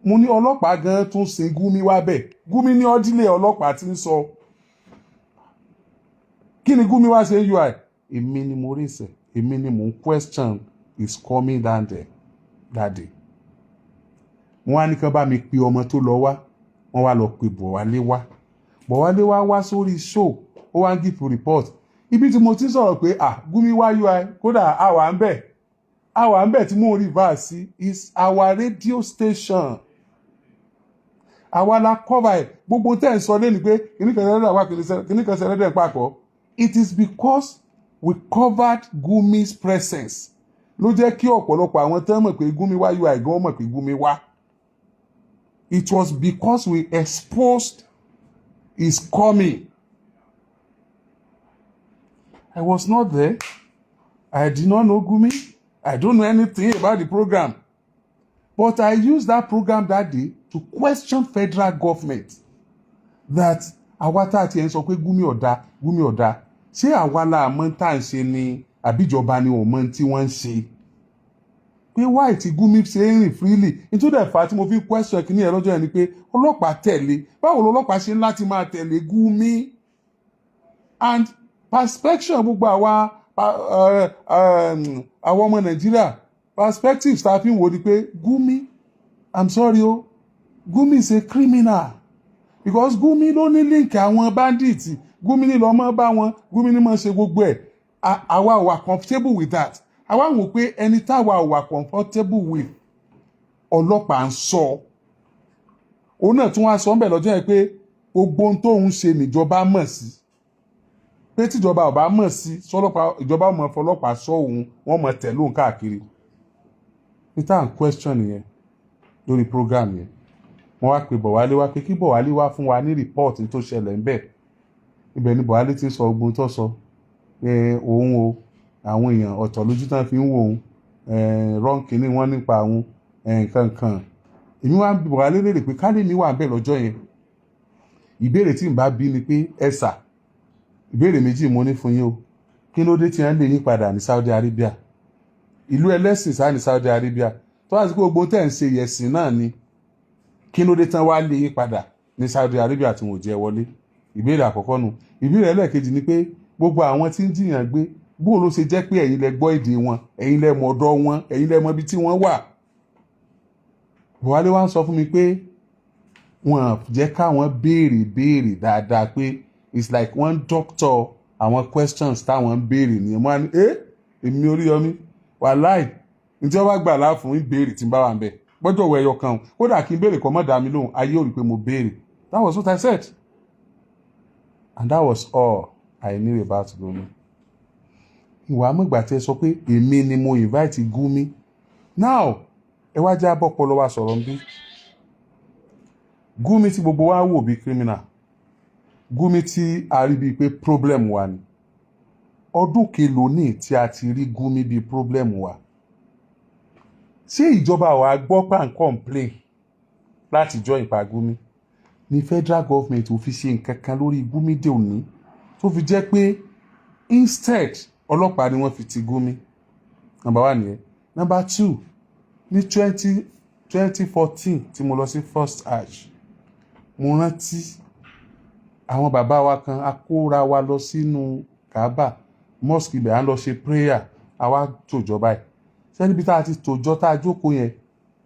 Mo ní ọlọ́pàá gan tún sin Gumi wá bẹ́ẹ̀. Gumi ní ọdílé ọlọ́pàá ti ń sọ. Kí ni Gumi wá ṣe UI? Èmi ni mo rí ìsẹ̀, èmi ni mò ń question is coming down there that day. Wọ́n á ní kán bá mi pe ọmọ tó lọ wá. Wọ́n wá lọ pe Bọ̀wálé wá. Bọ̀wálé wá wá sórí show, ó wá ń give report ibi tí mo ti ń sọ̀rọ̀ pé, ah, Gumi wá UI. Kódà àwa ń bẹ̀, àwa ń bẹ̀ tí mò ń reverse sí is our radio station. Àwa la cover ẹ̀. Gbogbo tẹ́ ń sọ lẹ́nu pé kìnnìkan ṣẹlẹ̀ wá, kìnnìkan ṣẹlẹ̀ dẹ̀ papọ̀, it is because We covered Gumi's presence ló jẹ́ kí ọ̀pọ̀lọpọ̀ àwọn tán mọ̀ pé Gumi wá, UI gan mọ̀ pé Gumi wá. It was because we exposed his coming. I was not there. I did not know Gumi. I don't know anything about the program, but I used that program that day to question federal government that àwa tá a ti ẹ̀ ń sọ pé Gumi ọ̀dà, Gumi ọ̀dà, ṣé àwa la mọ̀ tá à ń ṣe ni, àbíjọba ni ò mọ̀ tí wọ́n ń ṣe, pé why tí Gumi ṣe ń rìn freely? Nítorí ẹ̀fà tí mo fi question kìíní ẹ̀ lọ́jọ́ yẹn ni pé ọlọ́pàá tẹ̀lé. Báwo lọlọ́pàá ṣe ń láti máa tẹ̀lé Gumi? And perspective gbogbo àwa ọmọ Nàìjíríà, perspectives tá a fi ń wò ni pé Gumi, I'm sorry o, Gumi is a criminal, because Gumi ló ní link àwọn bandits. Gumi ní lọ́mọ bá wọn, Gumi ní mọ̀ ṣe gbogbo ẹ̀. Àwa ò wà comfortable with that. Àwa wò pé ẹni táwa ò wà comfortable with, ọlọ́pàá ń sọ. Òun náà tún wá sọ ń bẹ̀ lọ́jọ́ yẹn pé gbogbo ohun tóun ṣe níjọba mọ̀ sí, pé tíjọba ò bá mọ̀ sí sọlọ́pàá, ìjọba ò mọ̀ fọlọ́pàá sọ òun, wọ́n mọ̀ tẹ̀lé òun káàkiri. Ní tá à ń question yẹn lórí program yẹn, wọ́n wá pe Bọ̀wálé wá pé kí Bọ̀wálé wá fún wa ní report tó ṣẹlẹ̀ ń bẹ̀. Ibẹ̀ ni Bọ̀wálé ti ń sọ ogun tó sọ pé òun o, àwọn èèyàn ọ̀tọ̀ lójú tán fi ń wò òun, wrong kìíní wọ́n nípa àwọn nǹkan kan. Èmi wá ń bi Bọ̀wálé léèrè pé kálí mi wà bẹ́ẹ̀ lọ́jọ́ yẹn, ìbéèrè tí n bá bí ni pé, ẹ sà, ìbéèrè méjì mo ní fún yín o. Kí ló dé tí wọ́n lè yín padà ní Saudi Arabia? Ìlú ẹlẹ́sìn sáà ní Saudi Arabia tó wá sí pé gbogbo tẹ̀ ń ṣe yẹ̀sìn náà ni. Kí ló dé tán wá lé yín padà ní Saudi Arabia tí wọn ò jẹ́ wọlé? Ìbéèrè àkọ́kọ́ nu. Ìbéèrè ẹlẹ́ẹ̀kejì ni pé gbogbo àwọn tí ń jiyàn gbé, bóun ló ṣe jẹ́ pé ẹ̀yin lẹ gbọ́ èdè wọn, ẹ̀yin lẹ mọ̀ ọ̀dọ̀ wọn, ẹ̀yin lẹ mọ̀ ibi tí wọ́n wà? Buhari wá ń sọ fún mi pé wọn jẹ́ káwọn béèrè béèrè dáadáa, pé it's like one doctor àwọn questions táwọn ń béèrè nìyẹn. Mo á ní ẹ́, èmi Oríyọmí, wàláì, ní tí wọ́n bá gbà láàfún ìbéèrè tí ń bá wà ń bẹ̀ gbọ́dọ̀ wọ ẹyọ kan o. Kódà kí n béèrè kọ́ mọ́ dá mi lóhùn, ayé ò rí pé mo béèrè. That was what I said and that was all I knew about Gumi. Ìwà amúgbà tí ẹ sọ pé èmi ni mo invite Gumi now, ẹ wá já bọ́pọlọ wa sọ̀rọ̀ ń bí. Gumi tí gbogbo wa wò bí criminal, Gumi tí a rí bíi pé problem wa ni, ọdún kelòó ní tí a ti rí Gumi bíi problem wa? Ṣé ìjọba wa gbọ́ pà ń complain láti join pa Gumi ní federal government ò fi ṣe nǹkan kan lórí Gumi dé òní, tó fi jẹ́ pé instead ọlọ́pàá ni wọ́n fi ti Gumi? Number one nìyẹn. Number two, ní 2014 tí mo lọ sí first Hajj, mo rántí àwọn bàbá wa kan, a kóra wa lọ sínú Kaaba mosque. Ibẹ̀ à ń lọ ṣe prayer, àwa tòjọ́ báyìí sẹ́ni bí tá a ti tòjọ́, tá a jókòó yẹn,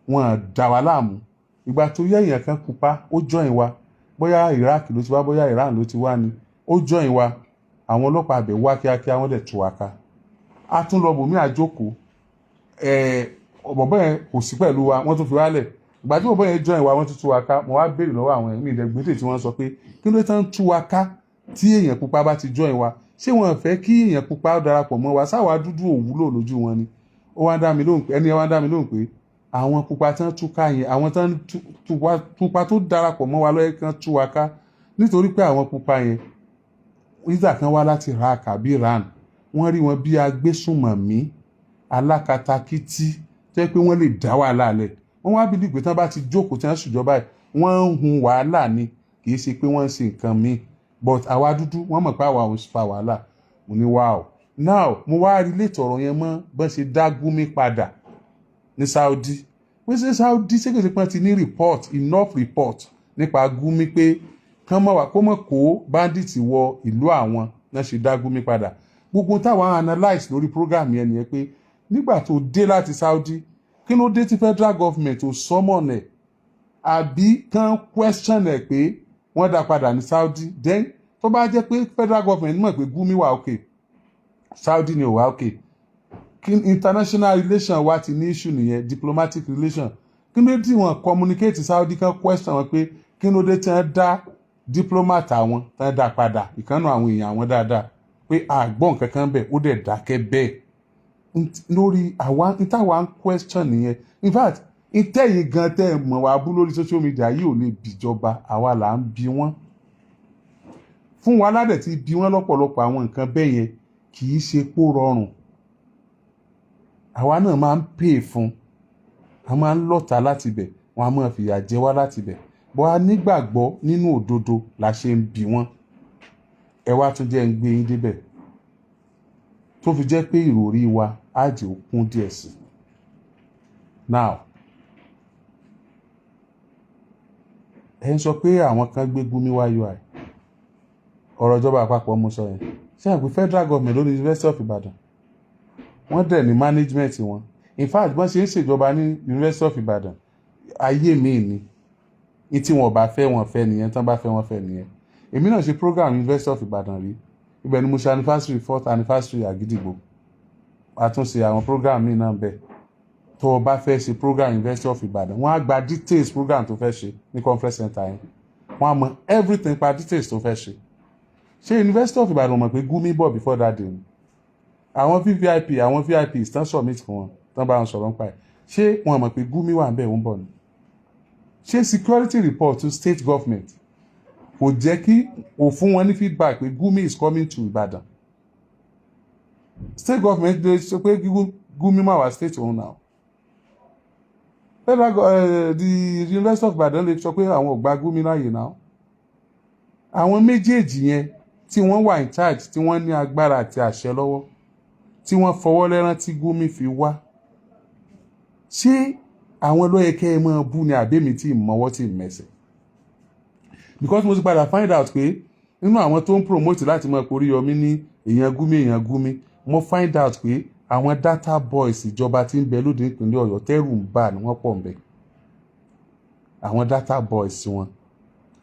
wọ́n dà wá láàmú. Ìgbà tó yẹ, èèyàn kan pupa, ó join wa. Bóyá Iraq ló ti wá, bóyá Iran ló ti wá ni, ó join wa. Àwọn ọlọ́pàá abẹ wá kíákíá, wọ́n dẹ̀ tú wa ká. A tún lọ bòmí, àjókòó ọ̀bọ̀bọ̀ yẹn kò sí pẹ̀lú wa, wọ́n tún fi wálẹ̀. Ìgbà tí bọ̀bọ̀ yẹn join wa, wọ́n tún tú wa ká. Mo wá béèrè lọ́wọ́ àwọn ẹ̀mí ìdẹ́gbẹ́tẹ̀ tí wọ́n sọ pé kí ló tán tú wa ká tí èèyàn pupa bá ti join wa? Ṣé wọ́n fẹ́ kí èèyàn pupa darapọ̀ mọ́ wa? Sáwa dúdú ò wúlò lójú wọn ni? Ó wá dá mi lóhùn pé, ẹni ẹ wá dá mi lóhùn pé àwọn pupa tán tú ká yẹn, àwọn tán pupa tó darapọ̀ mọ́ wa lọ́yẹ̀ kan tú wa ká, nítorí pé àwọn pupa yẹn, ìdá kan wá láti Iraq àbí Iran, wọ́n rí wọn bí agbésùnmọ̀mí alákatakítí tó yẹ pé wọ́n lè dá wàhálà lẹ̀. Wọ́n wá believe pé tí wọ́n bá ti jókòó, tí wọ́n ṣèjọba yìí, wọ́n ń hun wàhálà ni, kì í ṣe pé wọ́n ń ṣe nǹkan míì. But àwa dúdú, wọ́n mọ̀ pé àwa ò ń fa wàhálà. Mo ní wow. Now mo wá relate ọ̀rọ̀ yẹn mọ́ bọ́n ṣe dá Gumi padà ní Saudi, pé ṣé Saudi, ṣé kìí ṣe pé wọ́n ti ní report, enough report nípa Gumi pé kán mọ̀ wá kó mọ̀ kó bandit wọ ìlú àwọn náà ṣe dá Gumi padà? Gbogbo táwọn analyse lórí program yẹn nìyẹn, pé nígbà tó dé láti Saudi, kí ló dé tí federal government ò summon ẹ̀ àbí kán question ẹ̀ pé wọ́n dá padà ní Saudi? Then tó bá jẹ́ pé federal government mọ̀ pé Gumi wà okay, Saudi ni ò wà okay, kí international relation wa ti ní issue nìyẹn, diplomatic relation. Kí ló dé tí wọ́n communicate Saudi, kan question wọn pé kí ló dé tí wọ́n dá diplomat àwọn, tí wọ́n dá padà, ìkànnì àwọn èèyàn àwọn dáadáa, pé Pé àgbọ̀n kankan bẹ̀, ó dẹ̀ dákẹ́ bẹ́ẹ̀ lórí àwa n táwa ń question nìyẹn. In fact, ìtẹ̀yìn gan tẹ́ ẹ mọ̀ wá bú lórí social media yìí ò lè bìjọba. Àwa là ń bi wọ́n fún wa ládẹ̀ tí bí wọ́n lọ́pọ̀lọpọ̀ àwọn nǹkan bẹ́ẹ̀ yẹn. Kì í ṣe pó rọrùn. Àwa náà máa ń pè fún, a máa ń lọ́ta láti bẹ̀, wọ́n á máa fìyà jẹ wá láti bẹ̀ bọ́. A nígbàgbọ́ nínú òdodo la ṣe ń bi wọ́n. Ẹ wá tún jẹ́ ń gbé yín débẹ̀ tó fi jẹ́ pé ìròrí wa á jẹ́ òkun díẹ̀ sí. Now, ẹ ń sọ pé àwọn kan gbé Gumi wá UI. Ọ̀rọ̀ ìjọba àpapọ̀ mo sọ yẹn. Ṣé àpè federal government lórí University of Ibadan, wọ́n dẹ̀ ní management wọn. In fact, bọ́n ṣe ń ṣèjọba ní University of Ibadan, ayé mi ni ní tí wọn bá fẹ́, wọn fẹ́ nìyẹn. Tán bá fẹ́, wọn fẹ́ nìyẹn. Èmi náà ṣe program University of Ibadan rí. Ibẹ̀ ni mo ṣe anniversary, fourth anniversary Àgídìgbò. Àtúnṣe àwọn program míì náà bẹ́ẹ̀. Tó o bá fẹ́ ṣe program University of Ibadan, wọ́n á gba details program tó fẹ́ ṣe ní conference center yẹn. Wọ́n á mọ everything pa details tó fẹ́ ṣe. Ṣé University of Ibadan mọ̀ pé Gumi bọ̀ before that day ni? Àwọn VVIP, àwọn VIPs tán submit fún wọn, tán bá wọn sọ̀rọ̀ nípa ẹ̀, ṣé wọn mọ̀ pé Gumi wà ń bẹ̀, ń bọ̀ ni? Ṣé security report to state government kò jẹ́ kí kò fún wọn ní feedback pé Gumi is coming to Ibadan? State government lè sọ pé Gumi má wá state òun náà. Federal, the University of Ibadan lè sọ pé àwọn ò gba Gumi láàyè náà. Àwọn méjèèjì yẹn tí wọ́n wà in charge, tí wọ́n ní agbára àti àṣẹ lọ́wọ́, tí wọ́n fọwọ́ lẹ́rán tí Gumi fi wá, ṣé àwọn ló yẹ kẹ́ ẹ máa bú ni, àbẹ́mi tí ì mọ́wọ́ tí ì mẹsẹ̀? Because mo ti padà find out pé nínú àwọn tó ń promote láti máa porí Yọmí ní èèyàn Gumi, èèyàn Gumi, mo find out pé àwọn data boys ìjọba tí ń bẹ lóde ìpínlẹ̀ Ọ̀yọ́ tẹ́rù ń bà ní wọ́n pọ̀ ń bẹ. Àwọn data boys wọn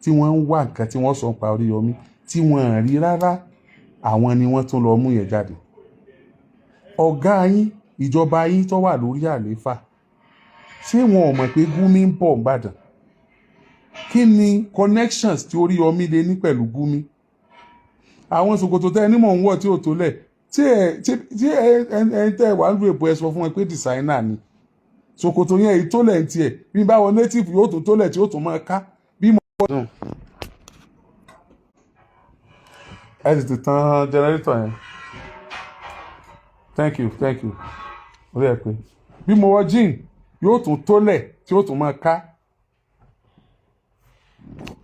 tí wọ́n ń wá nǹkan tí wọ́n sọ ń pa Oríyọmí tí wọ́n rí rárá, àwọn ni wọ́n tún lọ mú yẹn jáde. Ọ̀gá yín, ìjọba yín tó wà lórí àlééfà, ṣé wọn ò mọ̀ pé Gumi ń bọ̀ nìbàdàn? Kí ni connections tí Oríyọmí lè ní pẹ̀lú Gumi? Àwọn ṣòkòtò tẹ́ ẹ ní mò ń wọ̀ tí ò tó lẹ̀, tí ẹ ẹ tẹ́ ẹ wà ń lu èbó, ẹ sọ fún ẹ pé designer ni ṣòkòtò yẹn. Èyí tó lẹ̀ ń tiẹ̀ bí báwọn native yóò tún tó lẹ̀ tí ó tún máa ká bí mo. Ẹ tètè tan generator yẹn. Thank you, thank you. Orí ẹ pé bí mo wọ jean yóò tún tó lẹ̀ tí ó tún máa ká.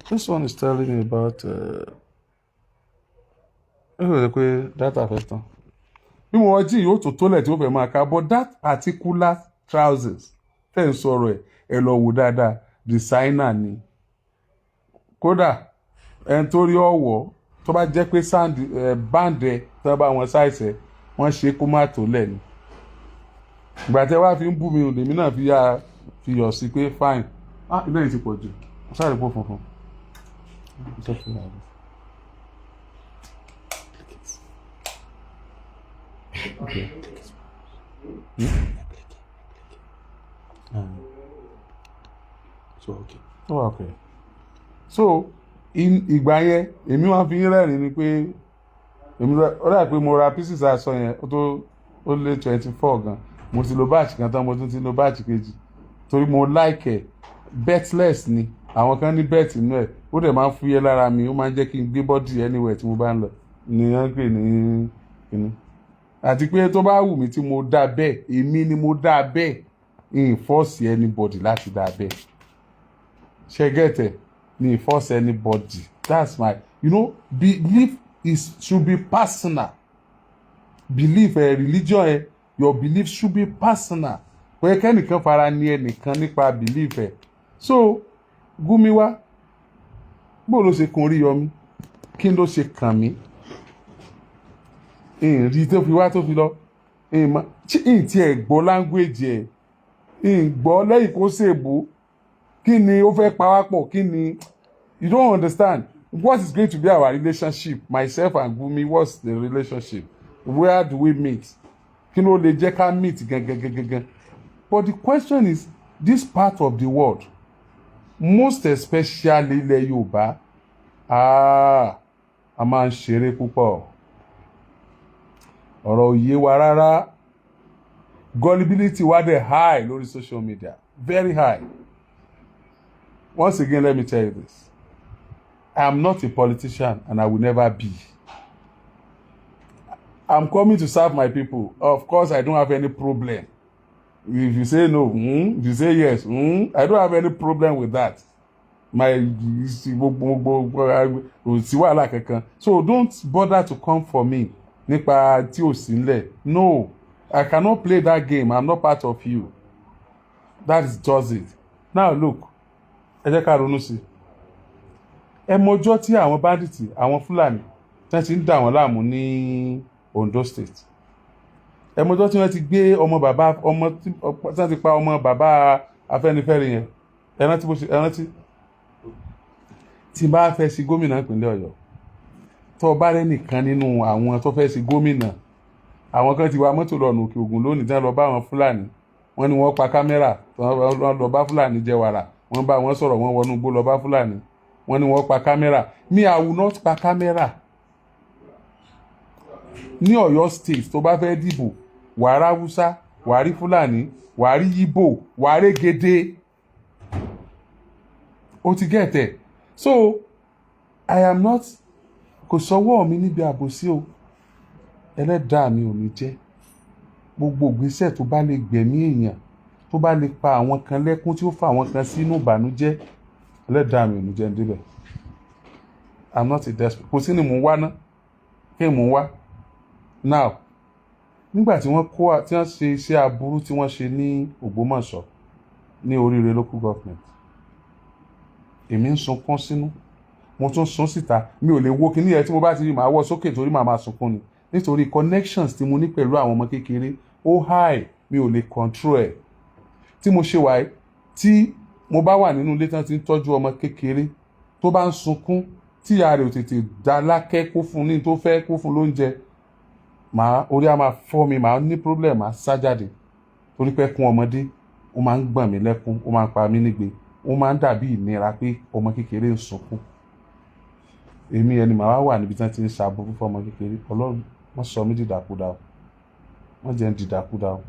This one is telling me about ẹ rò pé data fẹ́ tán. Bí mo wọ jean yóò tún tó lẹ̀ tí ó fẹ́ máa ká. But that particular trousers tẹ̀ ń sọ̀rọ̀ ẹ̀, ẹ lọ wò dáadáa, designer ni. Kódà ẹni tó rí ọ̀wọ́ tó bá jẹ́ pé band ẹ tó bá wọn ṣàìsẹ̀, wọ́n ṣe kó má tó lẹ̀ ni. Ìgbà tẹ́ wá fi ń bú mi, lèmi náà fi yá fi yọ̀ sí pé fine. Ah, ilé yìí ti pọ̀ jù, sáré pọ̀ funfun. It's okay like this. Click it. Okay. Hmm? Click it. Click it. So okay. Oh, okay. So ìgbà yẹn èmi wá fi ń rẹ́rìn ni pé èmi ó dà pé mo ra pieces aṣọ yẹn, ó tó ó lé 24 gan. Mo ti lo batch kan tán, mo tún ti lo batch kejì torí mo like ẹ̀. Beltless ni, àwọn kan ní belt inú ẹ̀. Ó dẹ̀ máa ń fúyẹ́ lára mi, ó máa ń jẹ́ kí n gbé body anywhere tí mo bá ń lọ ni wọ́n ń pè ní kíní. Àti pé tó bá wù mí tí mo dá bẹ́ẹ̀, èmi ni mo dá bẹ́ẹ̀, n force anybody láti dá bẹ́ẹ̀. Ṣe get ẹ̀ ni force anybody. That's my belief is should be personal belief. Ẹ religion ẹ, your belief should be personal. Kò yẹ kẹ́nìkan fara ní ẹnìkan nípa belief ẹ. So Gumi wá, bó ló ṣe kun Oríyọmí? Kí ló ṣe kàn mí? Ìrì tó fi wá tó fi lọ, ìmọ̀ tí ì tiẹ̀ gbọ́ language ẹ̀, ìgbọ́ lẹ́yìn kó ṣèbó. Kí ni ó fẹ́ pa wá pọ̀? Kí ni? You don't understand what is going to be our relationship, myself and Gumi. What's the relationship? Where do we meet? Kí ló lè jẹ́ ká meet gangan gangan? But the question is, this part of the world, most especially ilẹ̀ Yorùbá, ah, a máa ń ṣeré púpọ̀. Ọ̀rọ̀ ò yé wa rárá. Gullibility wa dẹ̀ high lórí social media, very high. Once again, let me tell you this: I am not a politician and I will never be. I'm coming to serve my people. Of course, I don't have any problem if you say no, If you say yes, I don't have any problem with that. My gbogbo kò sí wàhálà kankan, so don't bother to come for me nípa tí ò sí nílẹ̀. No, I cannot play that game. I'm not part of you. That is just it. Now look, ẹ jẹ́ ká ronú sí i. Ẹ mọjọ́ tí àwọn bandits, àwọn Fúlàní tí wọ́n ti ń dà wọ́n láàmú ní Ondo State. Ẹ mọjọ́ tí wọ́n ti gbé ọmọ bàbá, ọmọ tí wọ́n ti pa, ọmọ bàbá Afẹ́nifẹ́re yẹn. Ẹ rántí bó ṣe, ẹ rántí. Tí n bá fẹ́ ṣe gómìnà ìpínlẹ̀ Ọ̀yọ́, tó bá rẹ́ nìkan nínú àwọn tó fẹ́ ṣe gómìnà, àwọn kan ti wa mọ́tò lọ́nà Òkè Ògùn lónìí tí wọ́n lọ bá àwọn Fúlàní. Wọ́n ní wọ́n pa kámẹ́rà, wọ́n lọ bá Fúlàní jẹ wàrà, wọ́n bá wọn sọ̀rọ̀, wọ́n wọnú igbó lọ bá Fúlàní, wọ́n ní wọ́n pa kámẹ́rà. Me, I will not pa kámẹ́rà ní Ọ̀yọ́ State. Tó bá fẹ́ dìbò, wàá rí Haúsá, wàá rí Fúlàní, wàá rí Yíbò, wàá rí Gèdè. Ó ti get ẹ̀. So I am not, kò sọ́wọ́ mi níbi àbòsí o. Ẹlẹ́dàá mi ò ní jẹ́ gbogbo ìgbésẹ̀ tó bá lè gbẹ̀mí èèyàn, tó bá lè pa àwọn kan lẹ́kún, tí ó fa àwọn kan sínú ìbànújẹ́. Ẹlẹ́dàá mi ò ní jẹ́ ń débẹ̀. I'm not a desperate. Kò sí ni mò ń wá ná, kí mò ń wá now. Nígbà tí wọ́n kó, tí wọ́n ṣe iṣẹ́ aburú tí wọ́n ṣe ní Ògbómọ̀ṣọ́, ní Oríire Local Government, èmi ń sunkún sínú, mo tún sun síta. Mi ò lè wo kíní yẹn. Tí mo bá ti rí, màá wọ sókè torí màá máa sunkún ni, nítorí connections tí mo ní pẹ̀lú àwọn ọmọ kékeré ó high. Mi ò lè control ẹ̀. Tí mo ṣe wáyé, tí mo bá wà nínú ilé tí wọ́n ti ń tọ́jú ọmọ kékeré tó bá ń sunkún, tí ìyá rẹ̀ ò tètè dá lákẹ́, kó fún ní tó fẹ́, kó fún lóúnjẹ, màá orí á máa fọ́ mi, màá ní problem, màá sá jáde, torí pé kún ọmọdé, ó máa ń gbọ̀n mí lẹ́kún, ó máa ń pa mí nígbe, ó máa ń dàbí ìnira pé ọmọ kékeré ń sunkún. Èmi ẹni màá wá wà níbi tí wọ́n ti ń ṣàbùrú fún ọmọ kékeré. Ọlọ́run, wọ́n sọ mí dìdàkudà o, wọ́n jẹ́ ń dìdàkudà o.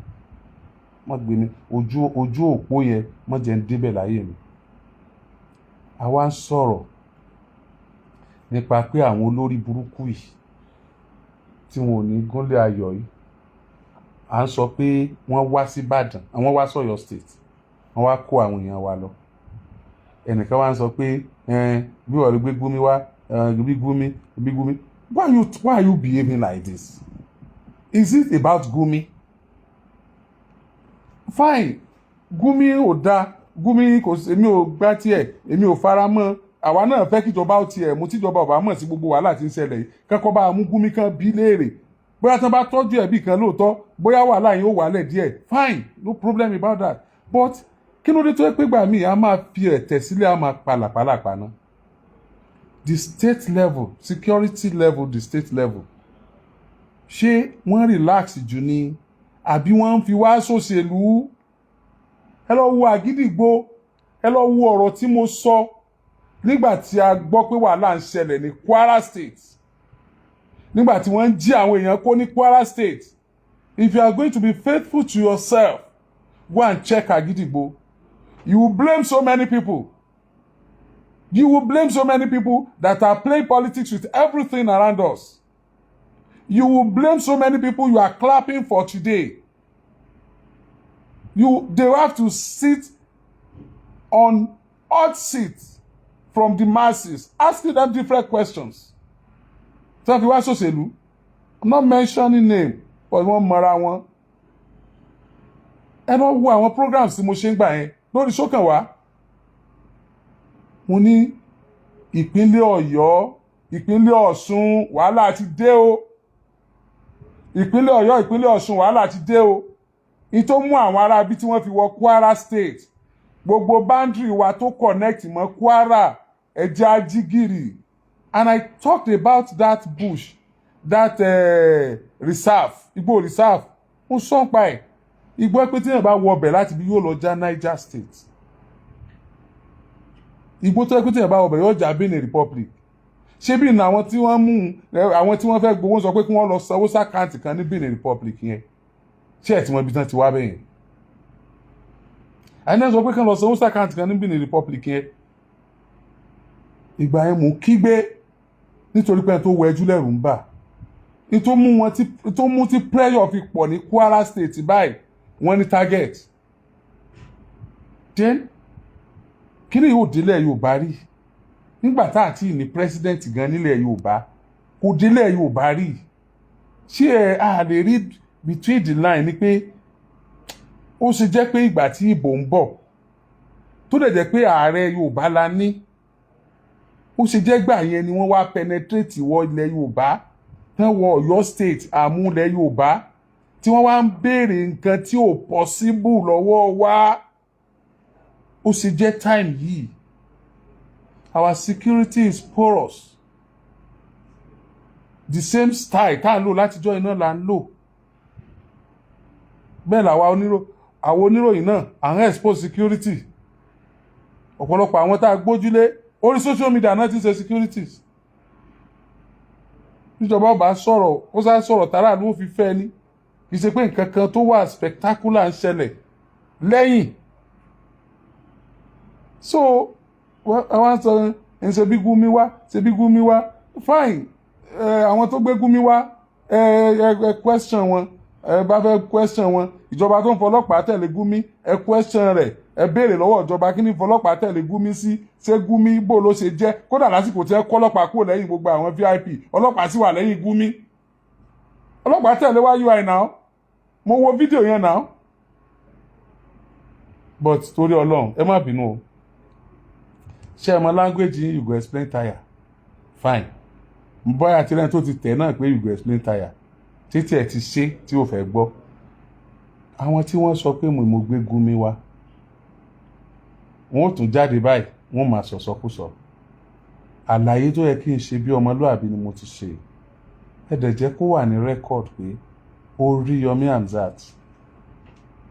Wọ́n gbé mi ojú òpó yẹn, wọ́n jẹ́ ń débẹ̀ láyé mi. Àwa ń sọ̀rọ̀ nípa pé àwọn olórí burúkú yìí tí wọn ò ní gúnlẹ̀ ayọ̀ yìí, à ń sọ pé wọ́n wá sí Ìbàdàn, àwọn wá sọ̀yọ́ State, wọ́n wá kó àwọn èèyàn wa lọ. Ẹnìkan wá ń sọ pé bí wọ́n lè gbé Gumi wá, bí Gumi, bí Gumi. Why are you behaving like this? Is it about Gumi? Fine, Gumi ò dáa. Gumi kò sí, èmi ò gbá tiẹ̀, èmi ò fara mọ́. Àwa náà fẹ́ kíjọba ó tiẹ̀ mú. Tíjọba ọba mọ̀ sí gbogbo wàhálà tí ń ṣẹlẹ̀ yìí, kẹ́kọ̀ọ́ bá mú Gumi kan bí léèrè bóyá tí wọ́n bá tọ́jú ẹ̀bí kan lóòótọ́, bóyá wàhálà yìí ó wàálẹ̀ díẹ̀. Fine, no problem about that. But kí ló dé tó yẹ pé gbà míì, a máa fi ẹ̀tẹ̀ sílẹ̀, a máa palàpalàpà náà? The state level, security level, the state level, ṣé wọ́n relax jù ni, àbí wọ́n ń fi wá ṣòṣèlú? Ẹ lọ wo Àgídìgbò, ẹ lọ wo ọ̀rọ̀ tí mo sọ nígbà tí a gbọ́ pé wàhálà ń ṣẹlẹ̀ ní Kwara State, nígbà tí wọ́n ń jí àwọn èèyàn kó ní Kwara State. If you are going to be faithful to yourself, go and check Àgídìgbò. You will blame so many people. You will blame so many people that are playing politics with everything around us. You will blame so many people you are clapping for today. You they have to sit on hot seats from the masses, asking them different questions. Tí wọ́n fi wá ṣòṣèlú. I'm not mentioning name, but wọ́n mọra wọn. Ẹ lọ wo àwọn programs tí mo ṣe ń gbà yẹn lórí Ṣókànwá. Mo ní ìpínlẹ̀ Ọ̀yọ́, ìpínlẹ̀ Ọ̀ṣun, wàhálà ti dé o. Ìpínlẹ̀ Ọ̀yọ́, ìpínlẹ̀ Ọ̀ṣun, wàhálà ti dé o. Ní tó mú àwọn ará bí tí wọ́n fi wọ Kwara State, gbogbo boundary wa tó connect mọ́ Kwara, ẹ̀jẹ̀ ajígìrì. And I talked about that bush, that reserve, igbó reserve. Mo sọ ń pa ẹ̀. Igbó pé tí èèyàn bá wọ ọbẹ̀ láti bí, yóò lọ já Niger State. Igbó tó yẹ pé tí èèyàn bá wọ ọbẹ̀, yóò já Benin Republic. Ṣé bí ní àwọn tí wọ́n mú, àwọn tí wọ́n fẹ́ gbowó sọ pé kí wọ́n lọ sanwó sí account kan ní Benin Republic yẹn? Ṣé ẹ̀ tí wọ́n ibi tán ti wá bẹ́yẹn? Àyìn sọ pé kí wọ́n lọ sanwó sí account kan ní Benin Republic yẹn. Ìgbà yẹn mò ń kígbe nítorí pé ẹni tó wọ ẹjú lẹ́rù ń bà. Ní tó mú wọn tí tó mú tí pressure fi pọ̀ ní Kwara State báyìí, wọ́n ní target. Then kí ni yóò délẹ̀ Yorùbá rí nígbà tá àti ní president gan nílẹ̀ Yorùbá? Kò délẹ̀ Yorùbá rí. Ṣé ẹ a lè rí between the line ni pé ó ṣe jẹ́ pé ìgbà tí ìbò ń bọ̀, tó dẹ̀ jẹ́ pé ààrẹ Yorùbá la ní, ó ṣe jẹ́ gbà yẹn ni wọ́n wá penetrate wọ ilẹ̀ Yorùbá tán, wọ Ọ̀yọ́ State, àmúlẹ̀ Yorùbá, tí wọ́n wá ń béèrè nǹkan tí ò possible lọ́wọ́ wa? Ó ṣe jẹ́ time yìí? Our security is porous. The same style tá à ń lò látijọ́ iná là ń lò. Bẹ́ẹ̀ làwa àwọn oníròyìn náà à ń expose security. Ọ̀pọ̀lọpọ̀ àwọn tá a gbójúlé orí social media náà ti ń ṣe securities. Níjọba ọba sọ̀rọ̀, ó sá sọ̀rọ̀ tààrà ló fi fẹ́ ni. Kì í ṣe pé nǹkan kan tó wà spectacular ń ṣẹlẹ̀ lẹ́yìn. So àwọn sọ ń ṣe bí Gumi wá, ṣe bí Gumi wá, fine. Àwọn tó gbé Gumi wá, ẹ ẹ question wọn. Ẹ bá fẹ́ question wọn, ìjọba tó ń fọlọ́pàá tẹ̀lé Gumi, ẹ question rẹ̀. Ẹ béèrè lọ́wọ́ ìjọba, kí ni fọlọ́pàá tẹ̀lé Gumi sí? Ṣé Gumi bò ló ṣe jẹ́? Kódà lásìkò tí ẹ kọ́ ọlọ́pàá kúrò lẹ́yìn gbogbo àwọn VIP, ọlọ́pàá sì wà lẹ́yìn Gumi. Ọlọ́pàá tẹ̀lé wá UI náà. Mo wo fídíò yẹn náà. But torí Ọlọ́run, ẹ má bínú o. Ṣé ẹ mọ language yín? You go explain tire. Fine, bóyá tirẹ̀ tó ti tẹ̀ náà pé you go explain tire títí ẹ̀ ti ṣe tí ò fẹ́ gbọ́. Àwọn tí wọ́n sọ pé mo gbé Gumi wá, wọ́n ó tún jáde báyìí, wọ́n máa sọ̀sọ́kùsọ. Àlàyé tó yẹ kí n ṣe bí ọmọlúàbí ni mo ti ṣe. Ẹ dẹ̀ jẹ́ kó wà ní record pé Oríyọmí Hamzat,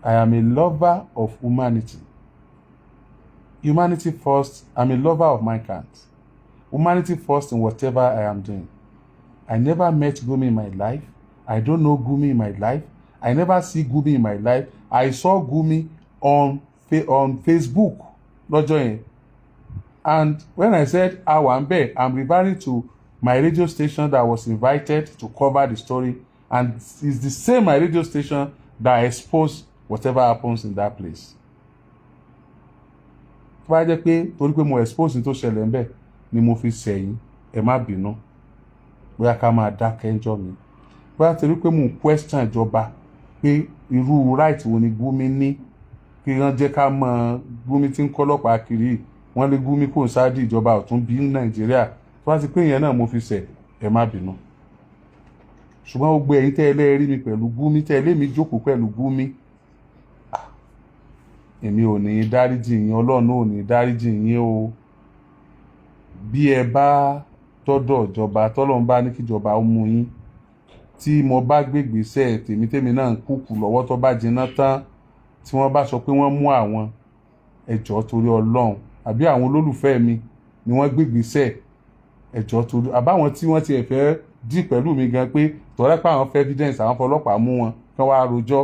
I am a lover of humanity. Humanity first. I'm a lover of mankind. Humanity first in whatever I am doing. I never met Gumi in my life. I don't know Gumi in my life. I never see Gumi in my life. I saw Gumi on Facebook lọ́jọ́ yẹn. And when I said awambe, I'm referring to my radio station that was invited to cover the story, and it's the same my radio station that exposed whatever happens in that place. Tó bá jẹ́ pé torí pé mo expose ní tó ṣẹlẹ̀ ń bẹ̀ ni mo fi sẹ̀yìn, ẹ má bínú. Bóyá ká máa dákẹ́ ńjọ́ mi, bóyá torí pé mo ń question ìjọba pé irú right wo ni Gumi ní kí wọ́n jẹ́ ká mọ Gumi tí ń kọ́ ọlọ́pàá kiri. Wọ́n lé Gumi kò ń sáájú ìjọba ọ̀tún bí Nàìjíríà. Tó bá ti pé ìyẹn náà mo fi sẹ̀, ẹ má bínú. Ṣùgbọ́n gbogbo ẹ̀yin tẹ́ ẹ lẹ́ẹ̀rí mi pẹ̀lú Gumi, tẹ́ ẹ lé mi jókòó pẹ̀lú Gumi, èmi ò ní dáríjì yín. Ọlọ́run ò ní dáríjì yín o. Bí ẹ bá tọ́dọ̀ ìjọba, tọ́lọ́run bá ní kíjọba ó mú yín, tí mo bá gbégbèsè tèmi náà ń kúkú lọ́wọ́, tó bá jiná tán, tí wọ́n bá sọ pé wọ́n mú àwọn, ẹjọ́ torí Ọlọ́run, àbí àwọn olólùfẹ́ mi ni wọ́n gbégbèsè, ẹjọ́ torí àbáwọn tí wọ́n tiẹ̀ fẹ́ dì pẹ̀lú mi gan pé tọ́lẹ́ pé àwọn fẹ́ evidence, àwọn fọlọ́pàá mú wọn kí wọ́n wá rojọ́,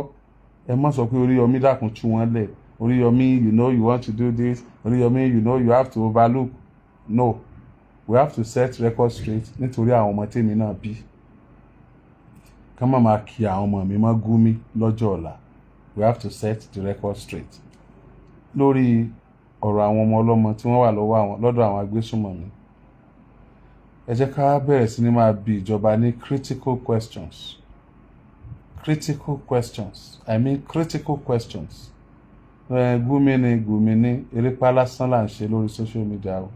ẹ má sọ pé Oríyọmí, dákun, tú wọn lẹ̀. Oríyọmí, you know you want to do this. Oríyọmí, you know you have to overlook. No, we have to set record straight nítorí àwọn ọmọ tèmi náà bí, ká má máa kí àwọn ọmọ mi mọ́ Gumi lọ́jọ́ ọ̀la. We have to set the record straight lórí ọ̀rọ̀ àwọn ọmọ ọlọ́mọ tí wọ́n wà lọ́wọ́ àwọn lọ́dọ̀ àwọn agbésùnmọ̀mí. Ẹ jẹ́ ká bẹ̀rẹ̀ sí ní máa bi ìjọba ní critical questions. Critical questions, I mean critical questions. Gumi ni Gumi ní erépa lásán là ń ṣe lórí social media o.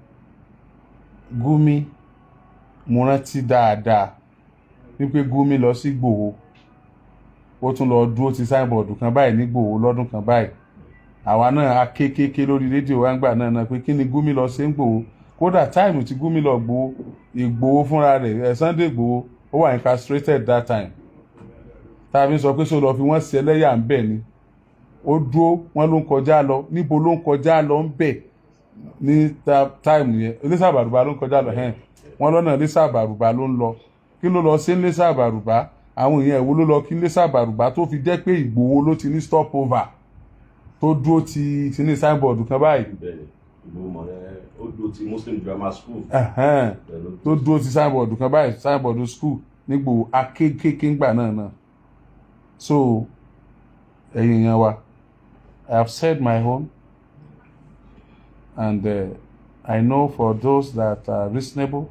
Gumi, mo rántí dáadáa wípé Gumi lọ sí Ìgbòho, ó tún lọ dúró ti signboard kan báyìí ní Ìgbòho lọ́dún kan báyìí. Àwa náà a kékeré lórí rédíò wa ń gbà náà pé kí ni Gumi lọ ṣe ń Ìgbòho? Kódà time tí Gumi lọ Ìgbòho, Ìgbòho fúnra rẹ̀ ẹ̀, Sunday Ìgbòho, ó wà incarcerated that time. Tàbí sọ pé sọ lọ fi wọ́n ṣe ẹlẹ́yà ń bẹ̀ ni. Ó dúró, wọ́n ló ń kọjá lọ. Níbo ló ń kọjá lọ ń bẹ̀ ní time yẹn? Onísàbàdùbà ló ń kọjá lọ hẹ́n. Wọ́n lọ́nà Lẹ́sà Àbàrùbá ló ń lọ. Kí ló lọ sí Lẹ́sà Àbàrùbá? Àwọn èèyàn ìwo ló lọ kí Lẹ́sà Àbàrùbá tó fi jẹ́ pé Ìgbòho ló ti ní stop over tó dúró ti ní signboard kan báyìí? Bẹ́ẹ̀ni, Ìgbòho mọ̀ ẹ́, ó dúró ti Muslim Grammar School. Bẹ́ẹ̀ ló Tó dúró ti signboard kan báyìí, signboard school nígbò akékèké ńgbà náà. So ẹ̀yin èèyàn wa, I have said my own, and I know for those that are reasonable,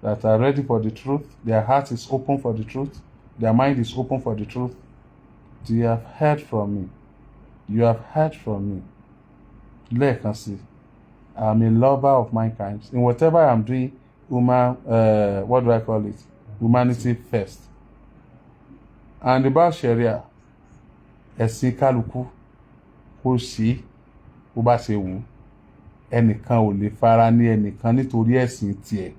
that are ready for the truth, their heart is open for the truth, their mind is open for the truth, they have heard from me. You have heard from me. Lẹ́ẹ̀kan sí, I'm a lover of mankind. In whatever I'm doing, human, what do I call it? Humanity first. And about Sharia, ẹ̀sìn kálukú kó sí bó bá ṣe wù ú. Ẹnìkan ò lè fara ní ẹnìkan nítorí ẹ̀sìn tiẹ̀.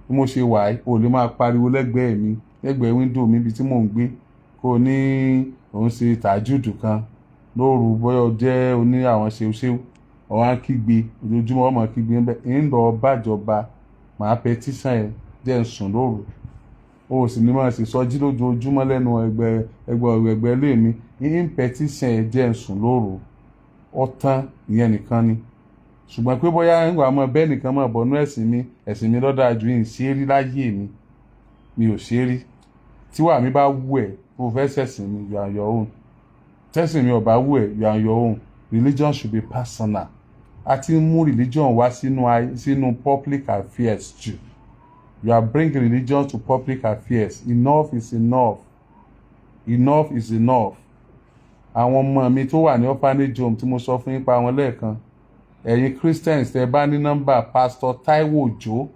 Bí mo ṣe wà yìí, o lè máa pariwo lẹ́gbẹ̀ẹ́ mi, lẹ́gbẹ̀ẹ́ window mi, ibi tí mò ń gbé, kó o ní òun ṣe tàjúdù kan lóru, bóyá o jẹ́ oní àwọn ṣeúṣeú, ọ̀hún á kígbe ojoojúmọ́, ọmọ kígbe ń bẹ́ ń lọ bájọba, màá petition ẹ̀, jẹ́ ń sùn lóru. O sì ní máa ṣe sọjí lójoojúmọ́ lẹ́nu ẹgbẹ́ ẹgbẹ́ ẹgbẹ́ ilé mi, ń petition ẹ̀, jẹ́ ń sùn lóru. Ọ̀tán, ìyẹn nìkan ni. Ṣùgbọ́n pé bóyá ń wà mọ́ bẹ́ẹ̀ nìkan mọ̀ bọ́nú ẹ̀sìn mi, ẹ̀sìn mi lọ́dà ju yìí ṣe é rí láyé mi, mi ò ṣe é rí. Tíwà mi bá wù ẹ́ kó o fẹ́ ṣẹ̀sìn mi, you are your own. Tẹ́sìn mi ò bá wù ẹ́, you are your own. Religion should be personal. A ti ń mú religion wá sínú public affairs jù. You are bringing religion to public affairs. Enough is enough, enough is enough. Àwọn ọmọ mi tó wà ní orphanage home tí mo sọ fún yín pa wọn lẹ́ẹ̀kan, ẹ̀yin Christians tẹ́ bá ní nọ́mbà Pastor Taiwo Òjó,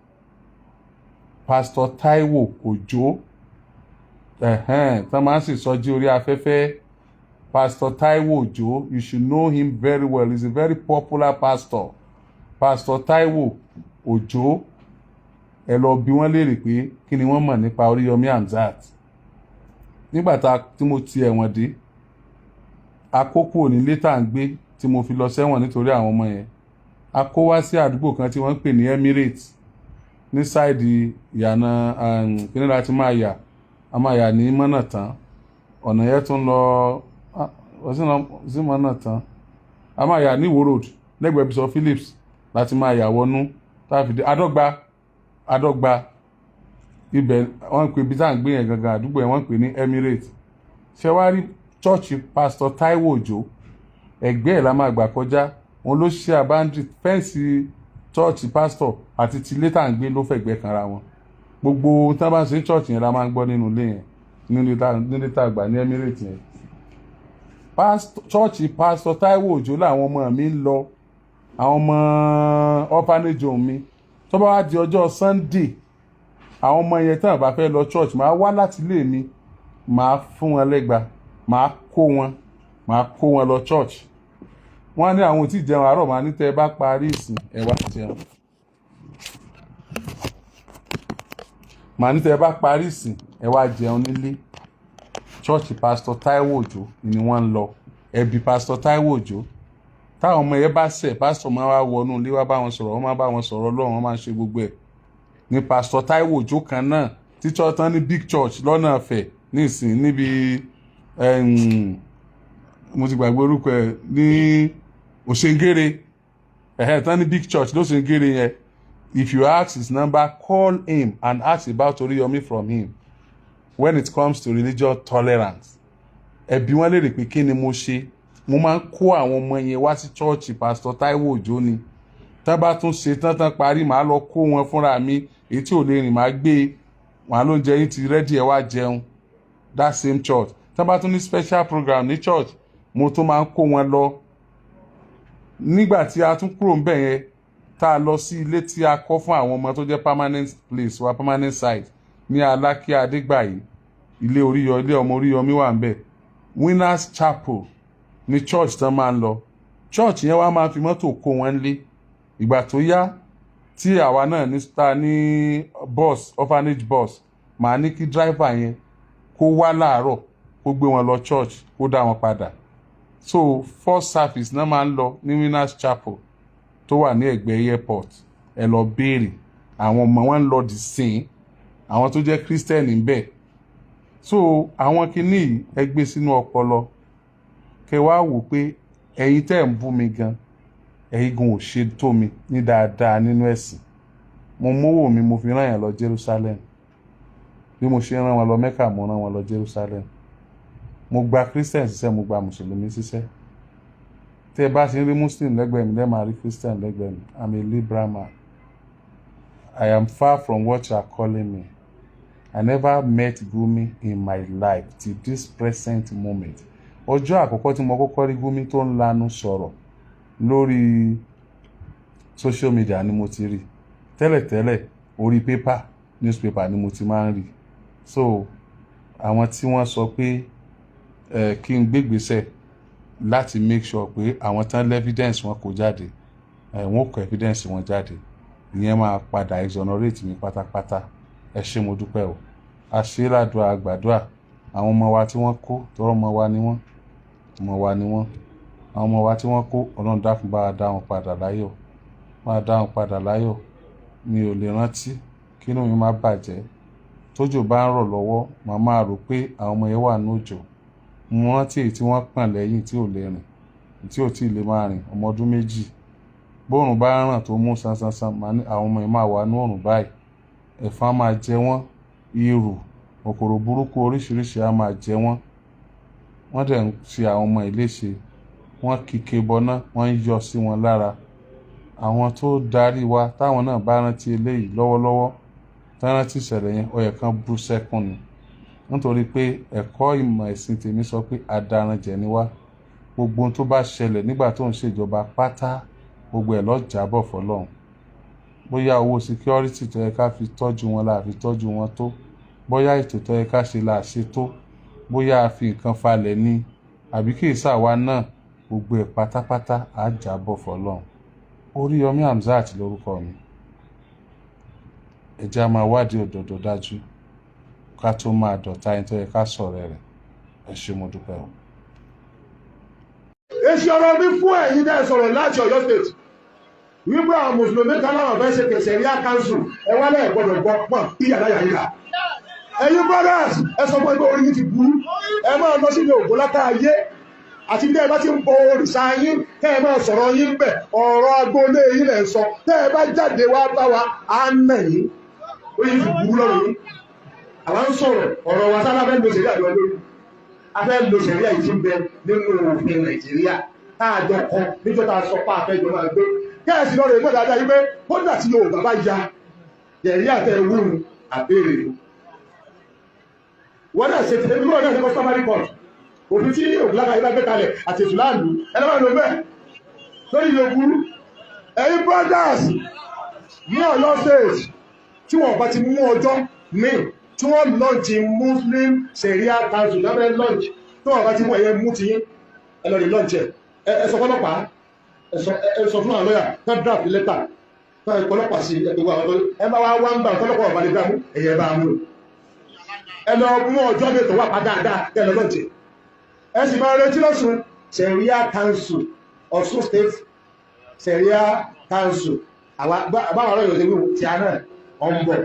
Pastor Taiwo Òjó, ẹ̀hẹ́n, tán máa ń sì sọjí orí afẹ́fẹ́, Pastor Taiwo Òjó, you should know him very well. He's a very popular pastor, Pastor Taiwo Òjó. Ẹ lọ bi wọ́n léèrè pé kí ni wọ́n mọ̀ nípa Oríyọmí Hamzat nígbà tá tí mo ti ẹ̀wọ̀n dé. Àkókò nílé tá à ń gbé tí mo fi lọ sẹ́wọ̀n nítorí àwọn ọmọ yẹn, a kó wá sí àdúgbò kan tí wọ́n ń pè ní Emirates ní side ìyànà kíní láti máa yà, a máa yà ní mọ́nà tán. Ọ̀nà yẹn tún lọ sí mọ́nà tán, a máa yà ní Ìwó Road lẹ́gbẹ̀ẹ́ Bishop Phillips láti máa yà wọnú tá a fi dé Adọ́gba. Adọ́gba ibẹ̀ wọ́n ń pè ibi tá à ń gbé yẹn gangan. Àdúgbò yẹn wọ́n ń pè ní Emirates. Ṣé wàá rí church Pastor Taiwo Òjó, ẹgbẹ́ ẹ̀ la máa gbà kọjá. Òun ló ṣe àbáńdì fence. Church pastor àti ti ilé tá à ń gbé ló fẹ̀gbẹ́ kanra wọn. Gbogbo ohun tí wọ́n bá ń ṣe ní church yẹn la máa ń gbọ́ nínú ilé yẹn, nílé tá a gbà ní Emirates yẹn. Church Pastor Taiwo Òjó làwọn ọmọ mi ń lọ, àwọn ọmọ orphanage home mi. Tó bá wá di ọjọ́ Sunday, àwọn ọmọ yẹn tán bá fẹ́ lọ church, máa wá láti ilé mi, máa fún wọn lẹ́gba, máa kó wọn lọ church. Wọ́n á ní àwọn ò tí ì jẹun àárọ̀. Máa ní tẹ́ ẹ bá parí ìsìn, ẹ wá jẹun. Màá ní tẹ́ ẹ bá parí ìsìn, ẹ wá jẹun nílé. Church Pastor Taiwo Òjó ni wọ́n ń lọ. Ẹbí Pastor Taiwo Òjó, táwọn ọmọ yẹn bá ṣẹ̀, pastor máa wá wọnú ilé wá bá wọn sọ̀rọ̀. Wọ́n máa bá wọn sọ̀rọ̀ Ọlọ́run, wọ́n máa ń ṣe gbogbo ẹ̀ ní Pastor Taiwo Òjó kan náà tí church tán ní big church lọ́nà Ọ̀fẹ́ nísìn níbi, mo ti gbàgbé orúkọ ẹ̀, ní Òṣèǹgèrè, ẹ̀hẹ́, tán ní big church lóṣèǹgèrè yẹn. If you ask his number, call him and ask about Oriyomi from him. When it comes to religious tolerance, ẹbí wọn lè rè pé kí ni mo ṣe. Mo máa ń kó àwọn ọmọ yẹn wá sí church Pastor Taiwo Òjó ni. Tán bá tún ṣe tán tán parí, màá lọ kó wọn fúnra mi. Èyí tí ò lè rìn, màá gbé wọn lóúnjẹ yín ti ready, ẹ wá jẹun. That same church, tán bá tún ní special program ní church, mo tún máa ń kó wọn lọ. Nígbà tí a tún kúrò ńbẹ̀ yẹn, tá a lọ sí ilé tí a kọ́ fún àwọn ọmọ tó jẹ́ permanent place wa, permanent site ní Alákíá Adégbàyí, ilé Oríyọ, ilé ọmọ Oríyọmí wà ń bẹ̀. Winners Chapel ní church tán máa ń lọ. Church yẹn wá máa fi mọ́tò kó wọn lé. Ìgbà tó yá tí àwa náà ní ta ní bus, orphanage bus, màá ní kí driver yẹn kó wá láàárọ̀, kó gbé wọn lọ church, kó dá wọn padà. So first service náà máa ń lọ ní Winners Chapel tó wà ní ẹ̀gbẹ́ airport. Ẹ lọ béèrè. Àwọn ọmọ wọn ń lọ dì sìn, àwọn tó jẹ́ Christian ń bẹ. So àwọn kinní yìí, ẹ gbé sínú ọpọlọ, kẹ wá wò pé ẹ̀yin tẹ́ ń bú mi gan, ẹ̀yin gan ò ṣe tó mi ní dáadáa nínú ẹ̀sìn. Mo mówó mi, mo fi rán yàn lọ Jerusalem. Bí mo ṣe rán wọn lọ Mecca, mo rán wọn lọ Jerusalem. Mo gba Christian ṣiṣẹ́, mo gba Mùsùlùmí ṣiṣẹ́. Tí ẹ bá ṣe ń rí Muslim lẹ́gbẹ̀ẹ́ mi, lẹ́ẹ̀ máa rí Christian lẹ́gbẹ̀ẹ́ mi. I'm a liberal man. I am far from what you are calling me. I never met Gumi in my life till this present moment. Ọjọ́ àkọ́kọ́ tí mo kọ́kọ́ rí Gumi tó ń lanu sọ̀rọ̀ lórí social media ni mo ti rí. Tẹ́lẹ̀tẹ́lẹ̀, orí paper, newspaper ni mo ti máa ń rí. So àwọn tí wọ́n sọ pé ẹ kí n gbégbèsè láti make sure pé àwọn tán evidence wọn kò jáde, ẹ wọn kọ evidence wọn jáde, ìyẹn máa padà exonerate mi pátápátá. Ẹ ṣé, mo dúpẹ́ o. Àṣẹ ládùá, àgbàdua àwọn ọmọ wa tí wọ́n kó, tọrọ ọmọ wa ni wọ́n, ọmọ wa ni wọ́n. Àwọn ọmọ wa tí wọ́n kó, Ọlọ́run dákun, bá wa dá wọn padà láyọ̀, bá wa dá wọn padà láyọ̀. Mi ò lè rántí kí inú mi má bàjẹ́. Tójò bá ń rọ̀ lọ́wọ́, màá máa rò pé àwọn ọmọ yẹn wà ní òjò. Mo rántí èyí tí wọ́n pọ̀n lẹ́yìn tí ò lè rìn, tí ò tí ì lè máa rìn, ọmọ ọdún 2. Bóòrùn bá ràn tó mú sansansan, màá ní àwọn ọmọ yẹn máa wà ní òrùn báyìí, ẹ̀fọn á máa jẹ wọ́n, irù, kòkòrò burúkú oríṣiríṣi á máa jẹ wọ́n. Wọ́n dẹ̀ ń ṣe àwọn ọmọ yìí léṣe, wọ́n kíke bọná, wọ́n ń yọ sí wọn lára. Àwọn tó darí wa, táwọn náà bá rántí eléyìí lọ́wọ́lọ́wọ́, tán rántí ìṣẹ̀lẹ̀ yẹn, ó yẹ kán bú sẹ́kún ni, nítorí pé ẹ̀kọ́ ìmọ̀ ẹ̀sìn tèmi sọ pé adaranjẹ̀ ni wá. Gbogbo ohun tó bá ṣẹlẹ̀ nígbà tó ń ṣèjọba pátá, gbogbo ẹ̀ ló jábọ̀ fọlọ́run. Bóyá owó security tó yẹ ká fi tọ́jú wọn la fi tọ́jú wọn tó, bóyá ètò tó yẹ ká ṣe la ṣe tó, bóyá a fi nǹkan falẹ̀ ni, àbí kì í ṣàwa náà, gbogbo ẹ̀ pátápátá á jábọ̀ fọlọ́run. Oríyọmí Hamzat lórúkọ mi. Ẹ jẹ́ á máa wádìí òdodo dájú ká tó máa dọ̀tá ẹni tó yẹ ká sọ̀rọ̀ rẹ̀. Ẹ ṣé, mo dúpẹ́ o. Èsì ọ̀rọ̀ mi fún ẹ̀yin dẹ́ sọ̀rọ̀ láti Ọ̀yọ́ State wípé àwọn Mùsùlùmí kan láwọn fẹ́ ṣe Sharia council, ẹ wá lẹ́ẹ̀ gbọ́dọ̀ gbọ́ pọ̀n ìyàrá yàrá. Ẹ̀yin brothers, ẹ sọ fún ẹgbẹ́ orí yìí ti burú. Ẹ máa lọ sílé ògbó látà ayé àti bí ẹ bá ti ń bọ òrìṣà yín, kẹ́ ẹ máa sọ̀rọ̀ yín bẹ̀. Ọ̀rọ̀ agboolé yín lẹ̀ ń sọ. Tẹ́ ẹ bá jáde wá bá wa, á nà yín. Orí yìí ti burú lọ́rùn yín. Àwa ń sọ̀rọ̀ ọ̀rọ̀ wa sábà fẹ́ lo ṣẹ̀ríà lọ lórí. A fẹ́ lo ṣẹ̀ríà yìí tí ń bẹ nínú òfin Nàìjíríà tá a jọ kọ níjọ́ tá a sọ pé a fẹ́ jọ máa gbé. Kẹ́ẹ̀sì lọ́rọ̀ ìgbọ́ dáadáa yìí pé kódà tí Yorùbá bá ya ṣẹ̀ríà tẹ wúru àbẹ̀rẹ̀ ni. Wọ́n náà ṣe tẹ̀lé náà ní customary court. Òfin tí ògùnláka yìí bá gbé kalẹ̀ àti ètò láàlú ẹlẹ́wọ̀n ló bẹ́ẹ̀ lórí ìlú burú. Ẹ̀yin brothers ní Ọ̀yọ́ State, tí wọ́n bá ti mú ọjọ́ míì tí wọ́n launch Muslim Sharia Council lábẹ́ launch, tí wọ́n bá ti mú, ẹ̀yẹ mú ti yín, ẹ lọ rí launch. Ẹ ẹ sọ fọlọ́pàá, ẹ sọ fún àwọn lọ́yà tó draft letter tó ẹ kọlọ́pàá sí ẹ. Gbogbo àwọn tó ẹ bá wá wá ń gbà tọ́lọ́pàá ọ̀bá lè gbà mú, ẹ̀yẹ bá mú. Ẹ lọ mú ọjọ́ mi tó wà pa dáadáa kẹ́ ẹ lọ launch. Ẹ sì máa retí lọ́sùn Sharia Council, Ọ̀ṣun State Sharia Council. Àbáwọn ọ̀rọ̀ yóò ṣe wíwù tí a náà ọ̀ ń bọ̀.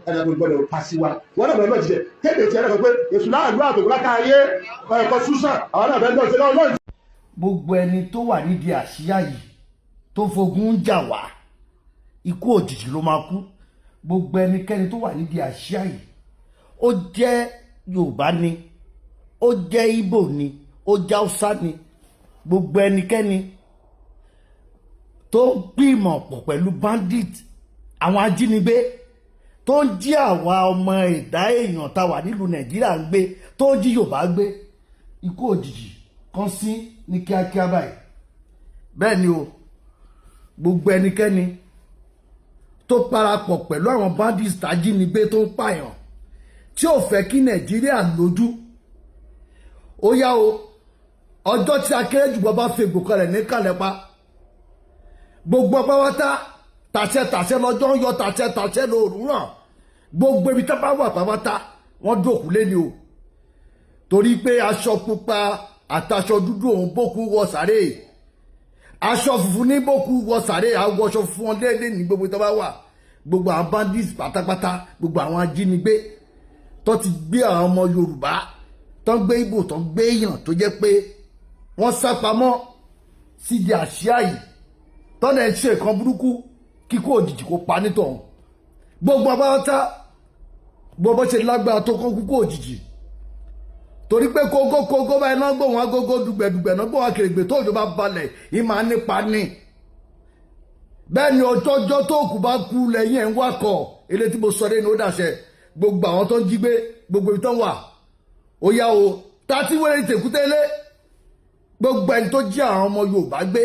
Ẹnì kan gbọ́dọ̀ pa sí wa. Wọn náà bẹ̀rẹ̀ lọ́jì jẹ kéde tí ẹnì kan pé èṣù láàlú àtòkù láká ayé ẹ̀kọ́ súsàn, àwọn náà bẹ̀rẹ̀ lọ́jì lọ́jì. Gbogbo ẹni tó wà nídìí àsíá yìí tó fogun ń jà wá, ikú òjijì ló máa kú. Gbogbo ẹnikẹ́ni tó wà nídìí àsíá yìí, ó jẹ́ Yorùbá ni, ó jẹ́ Ìgbò ni, ó jẹ́ Haúsá ni, gbogbo ẹnikẹ́ni tó ń gbìmọ̀ pọ̀ pẹ̀lú bandit, àwọn ajínigbé tó ń jí àwa ọmọ ẹ̀dá èèyàn tá wà nílùú Nàìjíríà ń gbé, tó ń jí Yorùbá gbé, ikú òjijì kan sí ní kíákíá báyìí. Bẹ́ẹ̀ ni o. Gbogbo ẹnikẹ́ni tó parapọ̀ pẹ̀lú àwọn bandits ajínigbé tó ń pààyàn, tí ò fẹ́ kí Nàìjíríà lójú, ó yá o. Ọjọ́ tí akérèjùbọ́ bá fi ègbò kalẹ̀ ní kàlẹ́ pa gbogbo pátá, tàṣẹ tàṣẹ lọ́jọ́ ń yọ, tàṣẹ tàṣẹ lóòrùn ràn. Gbogbo ibi tó bá wà pátá, wọ́n dòkú lé ni o, torí pé aṣọ pupa àtàṣọ dúdú òun bókú wọ sàré, aṣọ funfun ní bókú wọ sàré. Àwọṣọ fún wọn léèlé ní gbogbo tó bá wà. Gbogbo àwọn bandits pátápátá, gbogbo àwọn ajínigbé tó ti gbé àwọn ọmọ Yorùbá, tó ń gbé Ìgbò, tó ń gbé èèyàn, tó jẹ́ pé wọ́n sá pamọ́ sídi àsíá yìí, tọ́nà ẹ̀ ṣe nǹkan burúkú, kíkó òjijì kó pa nítọ̀hún. Gbogbo apáta, gbogbo ṣe lágbára tó kán kúkú òjijì, torí pé kógó kógó báyìí náà gbóhùn agogo, dùgbẹ̀dùgbẹ̀ náà gbóhùn akèrègbè, tó òjò bá balẹ̀ yìí máa nípa ní. Bẹ́ẹ̀ ni ọjọ́jọ́ tó kù bá kú lẹ́yìn ẹ̀ ń wakọ̀. Ilé tí mo sọ dé ni ó dàṣẹ. Gbogbo àwọn tó ń jí gbé, gbogbo ibi tó ń wà, ó yá o, tàtí wẹ́rẹ́ tèkútẹ́lé. Gbogbo ẹni tó jí àwọn ọmọ Yorùbá gbé,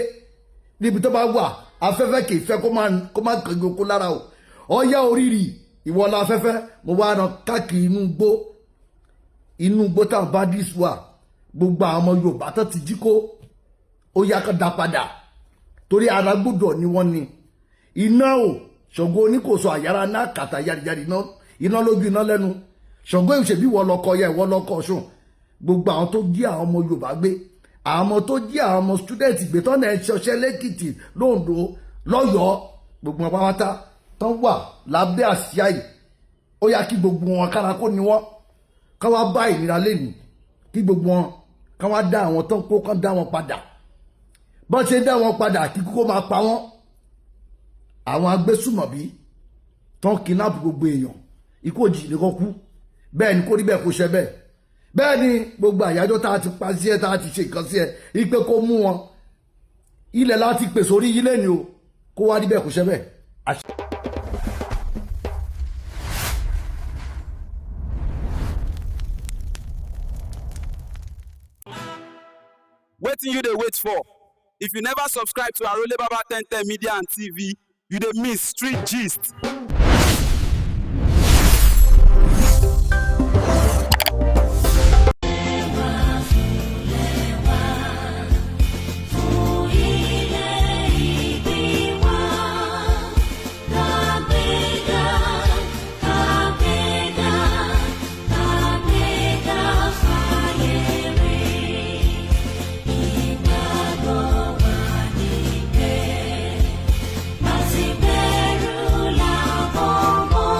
níbi tó bá wà, afẹ́fẹ́ kì í fẹ́ kó má kánjú kó lára o. Ọyá orírì ìwọlá afẹ́fẹ́, mo wá ràn káàkiri inú igbó, inú igbó táwọn bandits wà. Gbogbo àwọn ọmọ Yorùbá tó ti jí kó, ó yá, kó dá padà, torí ara gbọ́dọ̀ ni wọ́n ní iná o. Ṣàngó oníkòso àyàrá náà kàtà yàrìyàrì iná, iná lójú, iná lẹ́nu. Ṣàngó ìṣèbí ìwọ lọkọ ya, ìwọ lọkọ Ọ̀ṣun. Gbogbo àwọn tó jí àwọn ọmọ Yorùbá gbé, àwọn ọmọ tó jí àwọn ọmọ student gbé, tọ́nà ẹ̀ ṣọṣẹ́ lẹ́kìtì, lóńdó, lọ́yọ̀ọ́, gbogbo wọn pátá tán wà lábẹ́ àsíá yìí, ó yá, kí gbogbo wọn kára kó ni wọ́n ká wá bá ìnira lẹ́nu, kí gbogbo wọn ká wá dá àwọn tán kó, kán dá wọn padà. Bọ́n ṣe dá wọn padà, kí kókó máa pa wọ́n. Àwọn agbésùmọ̀bí tán kidnap gbogbo èèyàn, ikú òjijì ní kó kú. Bẹ́ẹ̀ ni kó rí, bẹ́ẹ̀ kó ṣe bẹ́ẹ̀. Bẹ́ẹ̀ ni gbogbo àyájọ́ tá a ti pa sí ẹ, tá a ti ṣe nǹkan sí ẹ, ipe kó mú wọn ilẹ̀ láti pèsè orí yín lẹ́ni o, kó wá rí bẹ́ẹ̀, kó ṣe bẹ́ẹ̀. Wetin you dey wait for? If you never subscribe to Arole Baba 1010 Media and TV, you dey miss street gist. Fún ilé ìbí wa, kàgbéga, kàgbéga, kàgbéga fàyè rí. Ìgbàgbọ́ wa ní pé láti bẹ̀rù làbọ̀ mọ́.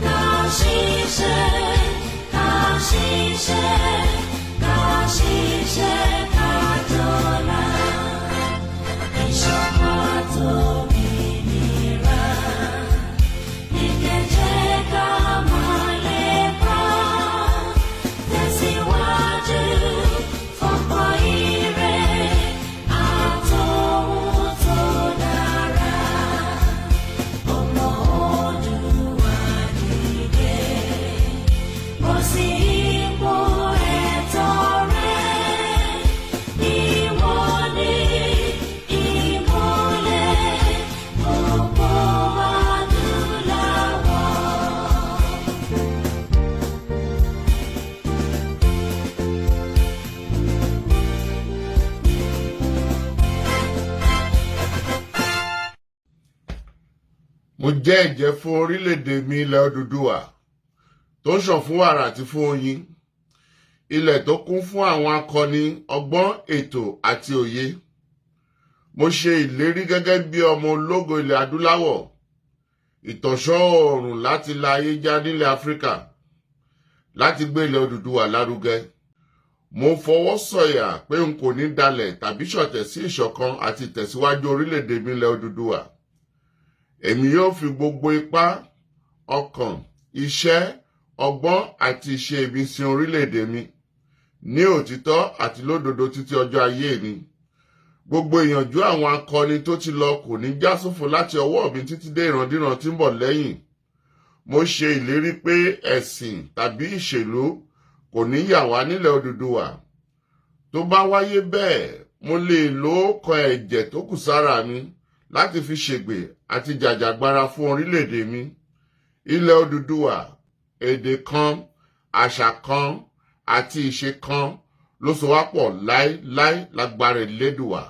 Ká ṣiṣẹ́, ká ṣiṣẹ́, ká ṣiṣẹ́, ká jọlá. Ìṣọ̀kan àtòmìnira ní kẹ̀jẹ́ ká máa lépa. Tẹ̀síwájú fọ́pọ̀ ire àtòhun tó dára. Ọmọ Oòduà dìde, bọ́ sí ipò ẹ̀tọ́ rẹ. Ìwọ ni ìmọ́lẹ̀ gbogbo adúláwọ̀. Mo jẹ́ ẹ̀jẹ́ fún orílẹ̀-èdè mi, ilẹ̀ Odùduwà tó ń ṣàn fún wàrà àti fún oyin, ilẹ̀ tó kún fún àwọn akọni, ọgbọ́n, ètò àti òye. Mo ṣe ìlérí gẹ́gẹ́ bí ọmọ ológo ilẹ̀ adúláwọ̀, ìtànṣán oòrùn láti la ayé já nílẹ̀ Áfíríkà, láti gbé ilẹ̀ Odùduwà lárugẹ. Mo fọwọ́ sọ̀yà pé n kò ní dalẹ̀ tàbí ṣọ̀tẹ̀ sí ìṣọ̀kan àti ìtẹ̀síwájú orílẹ̀-èdè mi, ilẹ̀ Odùduwà. Èmi yóò fi gbogbo ipá, ọkàn, iṣẹ́, ọgbọ́n àti ìṣe mi sin orílẹ̀-èdè mi ní òtítọ́ àti lódodo títí ọjọ́ ayé mi. Gbogbo ìyànjú àwọn akọni tó ti lọ kò ní já sófo láti ọwọ́ mi títí dé ìrandíran tí ń bọ̀ lẹ́yìn. Mo ṣe ìlérí pé ẹ̀sìn tàbí ìṣèlú kò ní yà wá nílẹ̀ Odùduwà. Tó bá wáyé bẹ́ẹ̀, mo lè lo kan ẹ̀jẹ̀ tó kù sára mi láti fi ṣègbè àti jàjàgbara fún orílẹ̀-èdè mi, ilẹ̀ Odùduwà. Èdè kan, àṣà kan àti ìṣe kan ló so wá pọ̀ láéláé, lágbára Elédùwà.